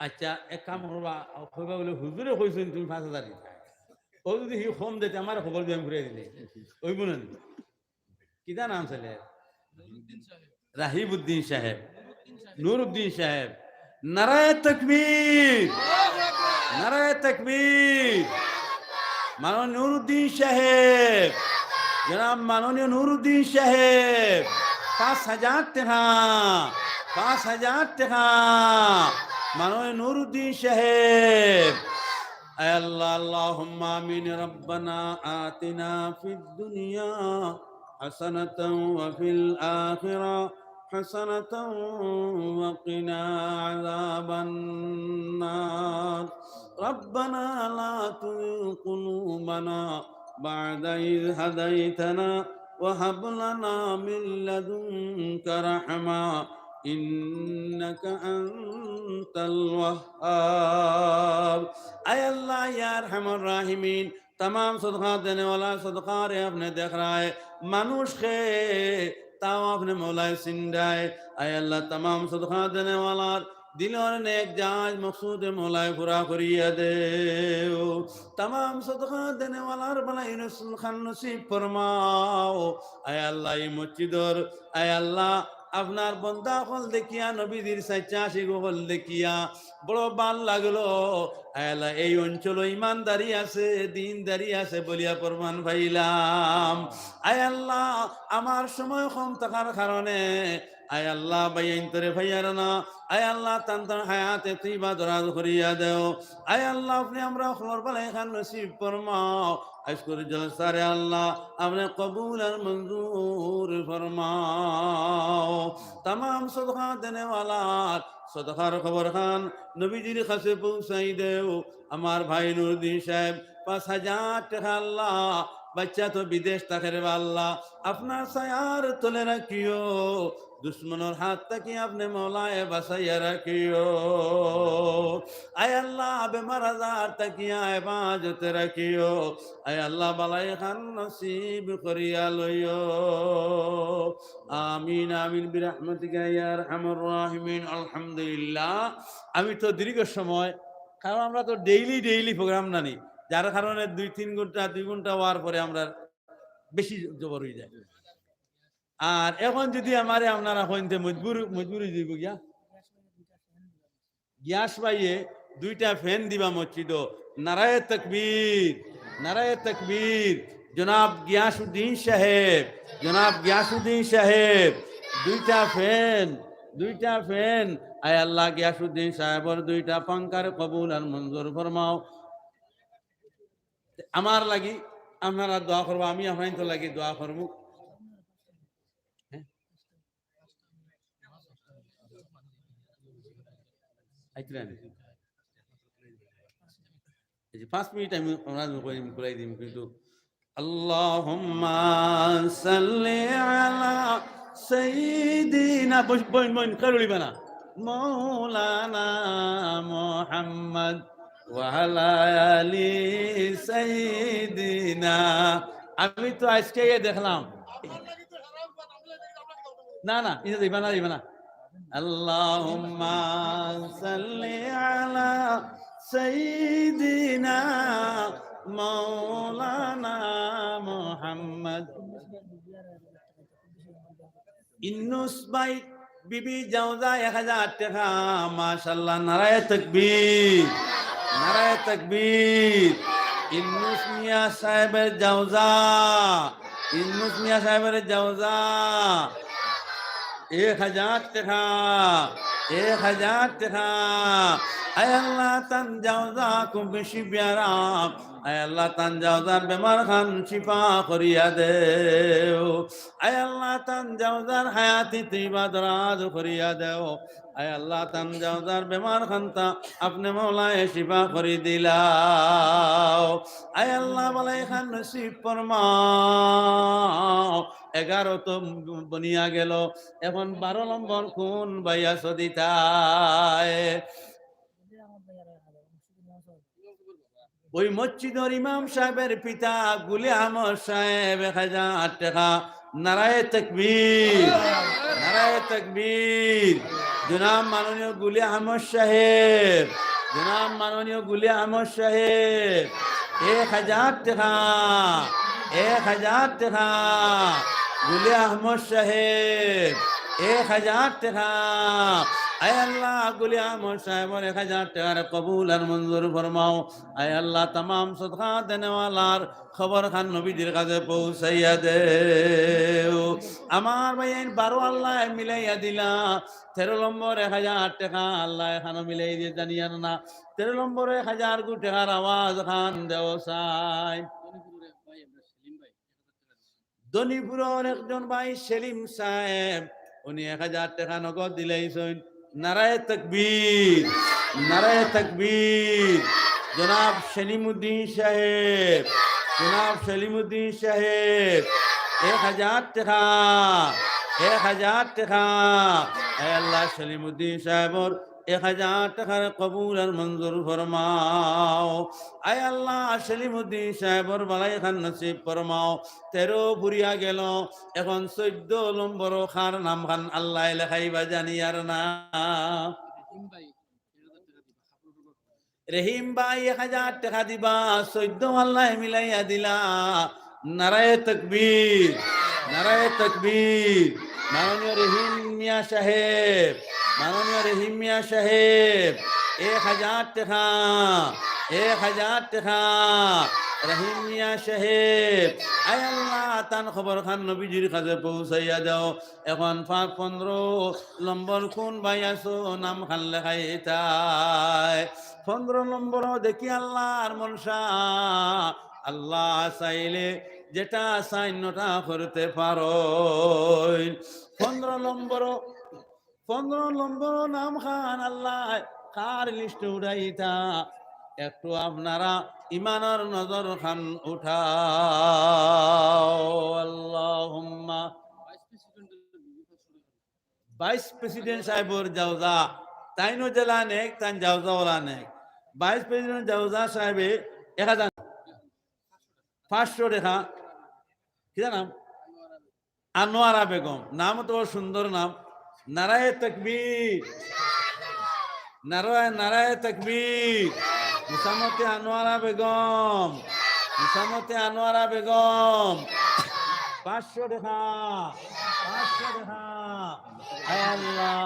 আচ্ছা, এক কাম করবা, কইবা বলে, "হুজুরে কইছইন তুমি পাঁচ হাজার দিতা।" ও যদি হি কম দিতে, আমার খবর দিয়ে আমি ঘুরে দিলে। ওই মনে নেই। কিতা নাম ছেলে? রাহিবুদ্দিন সাহেব, নুরুদ্দিন সাহেব। নারায়ে তাকবীর, নারায়ে তাকবীর। মাননীয় নুরুদ্দিন সাহেব, জনাব মাননীয় নুরুদ্দিন সাহেব, পাঁচ হাজার টেকা, পাঁচ হাজার টেকা। মাননীয় নুরুদ্দিন সাহেব। আয় আল্লাহ, আল্লাহুম্মা আমিন। রব্বানা আতিনা ফিদ দুনিয়া হাসানাতাও ওয়া ফিল আখিরা হাসানাতাও ওয়া কিনা আযাবান নার। রব্বানা লা তুযিগ কুলুবানা বা'দা ইয হাদাইতানা ওয়া হাব লানা মিন লাদুনকা রাহমা ইন্নাকা আনতাল ওয়াহহাব। আয় আল্লাহ, ইয়া আরহামার রাহিমিন, তামাম সদকা দেনেওয়ালা সদকারে আপনে দেখরায়, মানুষ কে তাও আপনে মৌলায় সিন্দায়। আয় আল্লাহ, তামাম সদকা দেনেওয়ালার দিলর নেক জায়েজ মকসুদে মৌলায় পুরা করিয়া দেও। তামাম সদকা দেনেওয়ালার বালাই রসুল খান নসিব ফরমাও। আয় আল্লাহ, ই মসজিদর, আয় আল্লাহ, আপনার বন্দা অকল দেখিয়া, নবীজির সাচ্চা আশিক অকল দেখিয়া বড় ভালা লাগলো। আয় আল্লাহ, এই অঞ্চলো ইমানদারি আছে, দিনদারি আছে বলিয়া প্রমাণ পাইলাম। আয় আল্লাহ, আমার সময় কম থাকার কারণে, আয় আল্লাহ, ভাইয়াইন্তরে পাইয়ার না। আয় আল্লাহ, তান তান হায়াতে তৈবা দরাজ করিয়া দেও। আয় আল্লাহ, আপনে আমরা অকলর বালাই খান নসিব ফরমাও। আজকুর জলসারে আল্লাহ, আপনে কবুল আর মঞ্জুর ফরমাও। তামাম সদকা দেনেওয়ালার সদকার খবর খান নবীজির কাছে পৌঁছাই দেও। আমার ভাই নুরুদ্দিন সাহেব, পাঁচ হাজার টেকা আল্লাহ, বাচ্চা তো বিদেশ থাকের বা আল্লাহ, আপনার ছায়ার তলে রাখিও। দুশমনর হাত থাকি আপনে মৌলায় বাঁচাইয়া রাখিও। আয় আল্লাহ, বেমার আজার থাকিয়া হেফাজতে রাখিও। আয় আল্লাহ, বালাই খান নসিব করিয়া লইও। আমিন, আমিন, বিরহমাতিকা ইয়া আরহামার রাহিমিন। আলহামদুলিল্লাহ। আমি তো দীর্ঘ সময়, কারণ আমরা তো ডেইলি, ডেইলি প্রোগ্রাম নানি, যার কারণে দুই তিন ঘন্টা, দুই ঘন্টা হওয়ার পরে আমরা বেশি জবর হয়ে যায়। আর এখন যদি আমারে আপনারা কইন তে মজবুর, মজবুর হয়ে যাইব গিয়া। গিয়াস ভাইয়ে দুইটা ফ্যান দিবা মসজিদো। নারায়ে তাকবীর, নারায়ে তাকবীর। জনাব গিয়াসউদ্দিন সাহেব, জনাব গিয়াসউদ্দিন সাহেব, দুইটা ফ্যান, দুইটা ফ্যান। আয় আল্লাহ, গিয়াসউদ্দিন সাহেবর দুইটা পাঙ্খারে কবুল আর মঞ্জুর ফরমাও। আমার লাগি আপনারা দোয়া করবা, আমি আপনার তো লাগি দোয়া করমু। হ্যাঁ? আইতরা নি? এই যে পাঁচ মিনিট আমি ওনার কইম, করাই দিম, কিন্তু আল্লাহুম্মা সাল্লি আলা সাইয়্যিদিনা, বইন, বইন, বইন, কারুলি বানা। মাওলানা মুহাম্মদ ওয়া আলা আলি সাইয়্যিদিনা। আমি তো আজকে ইয়ে দেখলাম, না, না, ইনো দিবা না, দিবা না। আল্লাহুম্মা সাল্লি আলা সাইয়্যিদিনা মাওলানা মুহাম্মদ। ইউনুস ভাই, বিবি জাওজা এক হাজার টেকা, মাশাআল্লাহ, নারায়ে তাকবীর, নারায়ে তাকবীর। ইউনুস মিয়া সাহেবের জাওজা, ইউনুস মিয়া সাহেবের জাওজা, এক হাজার টেকা, এক হাজার টেকা। আয় আল্লাহ, তান জাওজা খুব বেশি বেয়ারা। আয় আল্লাহ, তান জাওজার বেমার খান শিফা করিয়া দেও। আয় আল্লাহ, তান জাওজার হায়াতি তৈবা দরাজ করিয়া দেও। আয় আল্লাহ, তান জাওজার বেমার খানতা আপনে মওলায় শিফা করি দিলাও। আয় আল্লাহ, বালাই খান নসিব ফরমাও। এগারো তো বনিয়া গেল, এখন বারো নম্বর কোন ভাই আছো দিতায়? ওই মসজিদর ইমাম সাহেবের পিতা গুলি আহমদ সাহেব এক হাজার টেকা। নারায়ে তাকবীর, নারায়ে তাকবীর। জনাব মাননীয় গুলি আহমদ সাহেব, জনাব মাননীয় গুলি আহমদ সাহেব, এক হাজার টেকা, এক হাজার টেকা। গুলি আহমদ সাহেব, এক হাজার টেকা। আয় আল্লাহ, গুলি আহমদ সাহেবর এক হাজার টেকারে কবুল আর মঞ্জুর ফরমাও। আয় আল্লাহ, তামাম সদকা দেনেওয়ালার খবর খান নবীজির কাছে পৌঁছাইয়া দেও। আমার ভাইয়াইন বারো আল্লায় মিলাইয়া দিলা, তেরো নম্বর এক হাজার টেকা আল্লায় খানো মিলাই দিয়া জানিয়ার না। তেরো নম্বর এক হাজার গু টেকার আওয়াজ খান দেও চাই। ধনীপুরর একজন ভাই সেলিম সাহেব, উনি এক হাজার টেকা নগদ দিলাইছইন। নারায়ে তাকবীর, নারায়ে তাকবীর। জনাব সেলিমউদ্দিন সাহেব, জনাব সেলিমউদ্দিন সাহেব, এক হাজার টেকা, এক হাজার টেকা। আয় আল্লাহ, সেলিমউদ্দিন সাহেবর এক হাজার টেকার কবুল আর মঞ্জুর ফরমাও। আয় আল্লাহ, সেলিমউদ্দিন সাহেবর বালাই খান নসিব ফরমাও। তেরো ফুরিয়া গেল, এখন চৈদ্দ নম্বর খার নাম খান আল্লায় লেখাইবা জানিয়ার না। রহিম ভাই এক হাজার টেকা দিবা, চৈদ্দ আল্লায় মিলাইয়া দিলা। নারায়ে তাকবীর, নারায়ে তাকবীর। মাননীয় রহিম মিয়া সাহেব, মাননীয় রহিম মিয়া সাহেব, এক হাজার টেকা, এক হাজার টেকা। রহিম মিয়া সাহেব, আয় আল্লাহ, তান খবর খান নবীজির কাছে পৌঁছাইয়া দাও। এখন পা-, পনেরো নম্বর কোন ভাই আছো, নাম খান লেখাইতায়। পনেরো নম্বরও দেখি আল্লাহর মনশা, আল্লাহ চাইলে যেটা চাইন ওটা করতে পারইন। পনেরো নম্বরও, পনেরো নম্বরও নাম খান আল্লাহ কার লিস্টে উঠাইতা, একটু আপনারা ইমানর নজর খান উঠাও। আল্লাহুম্মা। ভাইস প্রেসিডেন্ট সাহেবর জাওজা, তাইনও যেলা নেক, তাইন জাওজা ওলা নেক। ভাইস প্রেসিডেন্ট জাওজা সাহেবে এক হাজার, পাঁচশো টেকা, কিতা নাম? আনোয়ারা বেগম, নাম তো বড় সুন্দর নাম। নারায়ে তাকবীর, নারায়ে, নারায়ে তাকবীর। মুসাম্মতে আনোয়ারা বেগম, মুসাম্মতে আনোয়ারা বেগম, পাঁচশো টেকা, পাঁচশো টেকা। আয় আল্লাহ,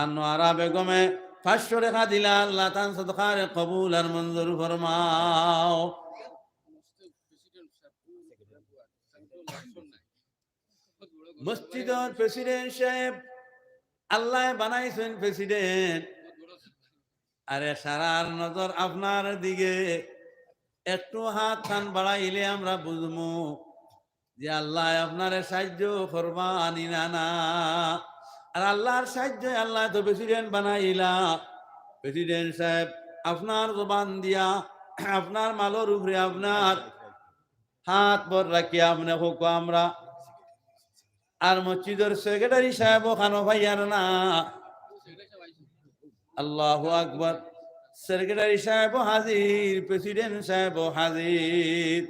আনোয়ারা বেগমে পাঁচশো টেকা দিলা, আল্লাহ তান সদকারে কবুল আর মঞ্জুর ফরমাও। মসজিদর প্রেসিডেন্ট সাহেব, আল্লায় বানাইছইন প্রেসিডেন্ট। আরে, সারার নজর আপনার দিকে, একটু হাত খান বাড়াইলে আমরা বুঝমু যে আল্লায় আপনারে সাহায্য করবা নি না না। আর আল্লাহর সাহায্যে আল্লায় তো প্রেসিডেন্ট বানাইলা। প্রেসিডেন্ট সাহেব, আপনার জবান দিয়া, আপনার মালর উপরে আপনার হাত ভর রাখিয়া আপনে কউক্কা আমরা। আর মসজিদর সেক্রেটারি সাহেবও খানো পাইয়ার না। আল্লাহু আকবার। সেক্রেটারি সাহেবও হাজির, প্রেসিডেন্ট সাহেবও হাজির।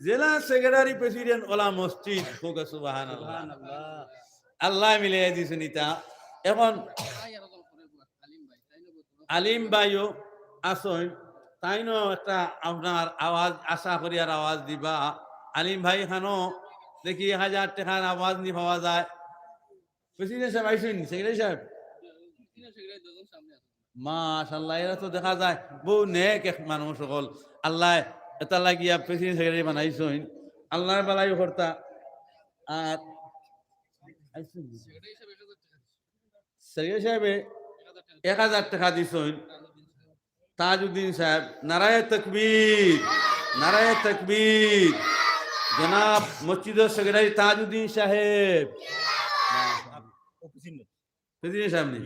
যেলা সেক্রেটারি প্রেসিডেন্ট ওলা মসজিদ, কউক্কা সুবহানাল্লাহ। সুবহানাল্লাহ। আল্লায় মিলাইয়া দিছইন ইতা। এখন আলিম ভাইও আছইন, তাইনও একটা আপনার আওয়াজ, আশা করি আর আওয়াজ দিবা। আলিম ভাই খানো দেখি এক হাজার টেকার আওয়াজ নি পাওয়া যায়। প্রেসিডেন্ট সাহেব আইছইন, সেক্রেটারি সাহেব। মাশাআল্লাহ, এরা তো দেখা যায় বউ নেক এক মানুষ অকল। আল্লায় এটা লাগিয়া প্রেসিডেন্ট সেক্রেটারি বানাইছইন। আল্লায় বালাই করতা। আর আইছইন। সেক্রেটারি সাহেবে এক হাজার টেকা দিছইন। তাজউদ্দিন সাহেব, নারায়ে তাকবীর, নারায়ে তাকবীর। জনাব মসজিদর সেক্রেটারি তাজউদ্দিন সাহেব। প্রেসিডেন্ট সাহেব নি?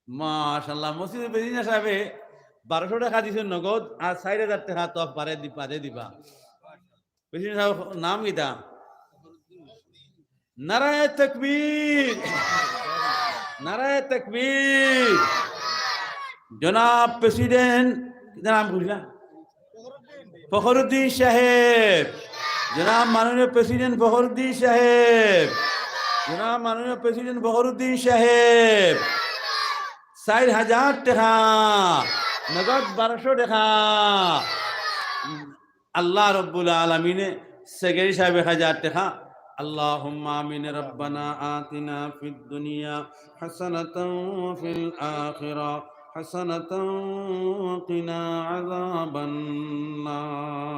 মাশাআল্লাহ, মসজিদর প্রেসিডেন্ট সাহেবে বারোশো টেকা দিছইন নগদ, আর চাইর হাজার টেকা তো বাদে দি-, বাদে দিবা। প্রেসিডেন্ট সাহেব নাম কিতা? নারায়ে তাকবীর, নারায়ে তাকবীর। জনাব প্রেসিডেন্ট, কিতা নাম কইলা? ফখরুদ্দিন সাহেব, জনাব মাননীয় প্রেসিডেন্ট ফখরুদ্দিন সাহেব, জনাব মাননীয় প্রেসিডেন্ট ফখরুদ্দিন সাহেব, চাইর হাজার টেকা, নগদ বারোশো টেকা। আল্লাহ রব্বুল আলামিনে সেক্রেটারি সাহেব এক হাজার টেকা। اللهم آمين. ربنا آتنا في الدنيا حسنة وفي الآخرة حسنة وقنا عذاب النار.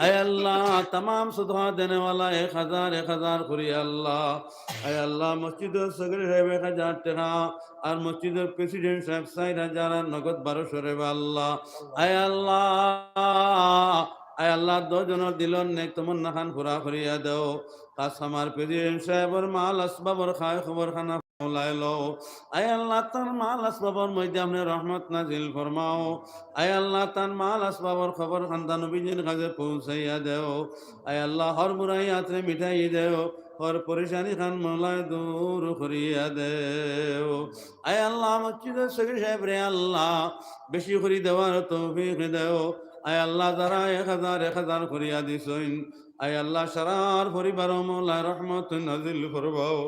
আয় আল্লাহ, তামাম সদকা দেনেওয়ালা এক হাজার, এক হাজার করি আল্লাহ। আয় আল্লাহ, মসজিদর সেক্রেটারি সাহেব এক হাজার টেকা, আর মসজিদর প্রেসিডেন্ট সাহেব চাইর হাজার আর নগদ বারোশো রেবা আল্লাহ। আয় আল্লাহ, আয় আল্লাহ, দশ জনর দিলর নেক তমন্না খান পুরা করিয়া দেও। খাস আমার প্রেসিডেন্ট সাহেবর মাল আসবাবর খায় খবর খানা মৌলায় লও। আয় আল্লাহ, তান মাল আসবাবর মধ্যে আপনে রহমত নাজিল ফরমাও। আয় আল্লাহ, তান মাল আসবাবর খবর খান্তা নবীজির কাছে পৌঁছাইয়া দেও। আয় আল্লাহ, হর বুরাই আতরে মিটাই দেও, হর পরেশানি খান মৌলায় দূর করিয়া দেও। আয় আল্লাহ, মসজিদর সেক্রেটারি সাহেবরে আল্লাহ বেশি করি দেওয়ার তৌফিক দেও। আয় আল্লাহ, যারা এক হাজার এক হাজার করিয়া দিছইন, আয় আল্লাহ, সারার পরিবারো মৌলায় রহমত নাজিল ফরমাও।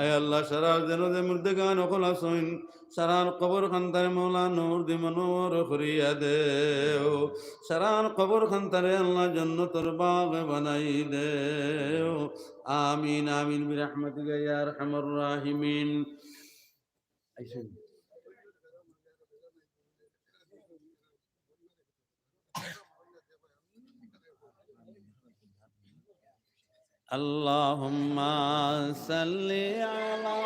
আয় আল্লাহ, সারার যেন যে মুর্দেগান অকল আছইন, সারার কবর খান্তারে মৌলা নূর দি মনোর করিয়া দেও। সারার কবর খান্তারে আল্লাহ জন্নতর বাগ বানাই দেও। আমিন, আমিন, বিরহমাতিকা ইয়া আরহামার রাহিমিন। আইসেন। اللهم صل على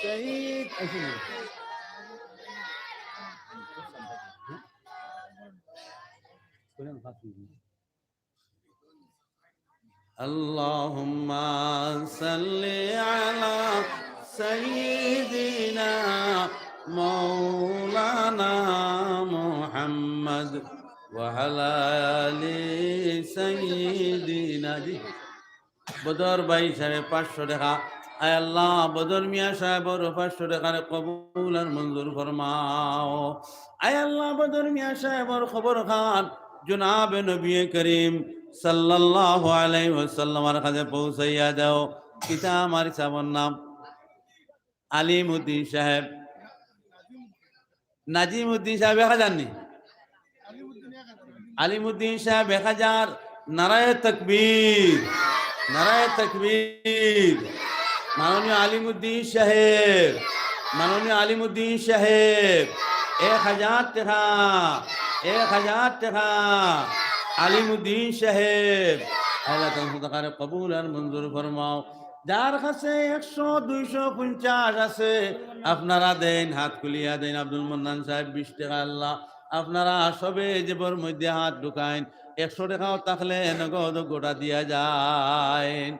سيد اللهم صل على سيدنا مولانا محمد وعلى آل سيدنا। জি। বদর ভাই সাহেব পাঁচশো টেকা। আয় আল্লাহ, বদর মিয়া সাহেবর পাঁচশো টেকারে কবুল আর মঞ্জুর ফরমাও। আয় আল্লাহ, বদর মিয়া সাহেবর খবর খান জনাবে নবী করিম সাল্লাল্লাহু আলাইহি ওয়াসাল্লামর কাছে পৌঁছাইয়া দাও। কিতা আমার হিসাবর নাম? আলিম উদ্দিন সাহেব, নাজিম উদ্দিন সাহেব এক হাজার নি? আলিম উদ্দিন সাহেব এক হাজার। নারায়ে তাকবীর, নারায়ে তাকবীর। মাননীয় আলিম উদ্দিন সাহেব, মাননীয় আলিম উদ্দিন সাহেব এক হাজার টেকা, এক হাজার টেকা। আলিম উদ্দিন সাহেব, আল্লাহ তাআলা সদকারে কবুল আর মঞ্জুর ফরমাও। যার কাছে একশো, দুইশো, পঞ্চাশ আছে, আপনারা দেইন, হাত খুলিয়া দেইন। আব্দুল মান্নান সাহেব বিশ টেকা, আল্লাহ, আপনারা সবে জেবর মধ্যে হাত ঢুকাইন। একশো টেকাও থাকলে নগদ গোটা দিয়া যাইন।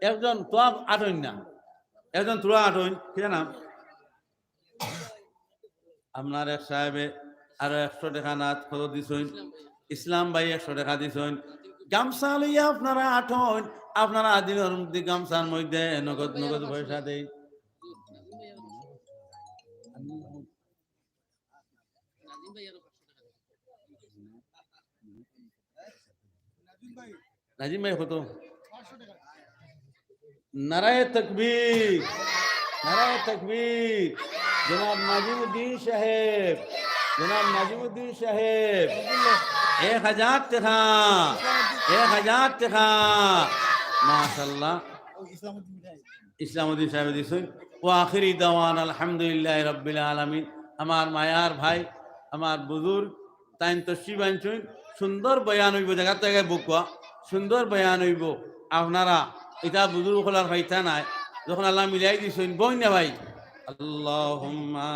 একজন তো আটইন না, একজন তোরা আটইন, কিতা নাম? আপনার এক সাহেবে আরো একশো টেকা নাত কত দিছইন? ইসলাম ভাই একশো টেকা দিছইন। গামছা লইয়া আপনারা আটইন, আপনারা আদিলর মধ্যে গামছার মধ্যে নগদ নগদ পয়সা দেই। নাজিম ভাই কত? নারায়ে তাকবীর, নারায়ে তাকবীর। জনাব নাজিমউদ্দিন সাহেব, জনাব নাজিমউদ্দিন সাহেব, এক হাজার টেকা, এক হাজার টেকা। মাশাআল্লাহ। ইসলামউদ্দিন সাহেব দিছইন। ওয়া আখিরি দাওয়ানা আলহামদুলিল্লাহি রাব্বিল আলামিন। আমার মায়ার ভাই, আমার বুজুর্গ, তাইন তশরিফ আনছইন, সুন্দর বয়ান অইবো, জাগাত জাগাত বউক্কা, সুন্দর বয়ান অইবো। আপনারা ইতা বুজুর্গ অকলর পাইতা নায়, যখন আল্লায় মিলাই দিছইন, বইন না ভাই। আল্লাহুম্মা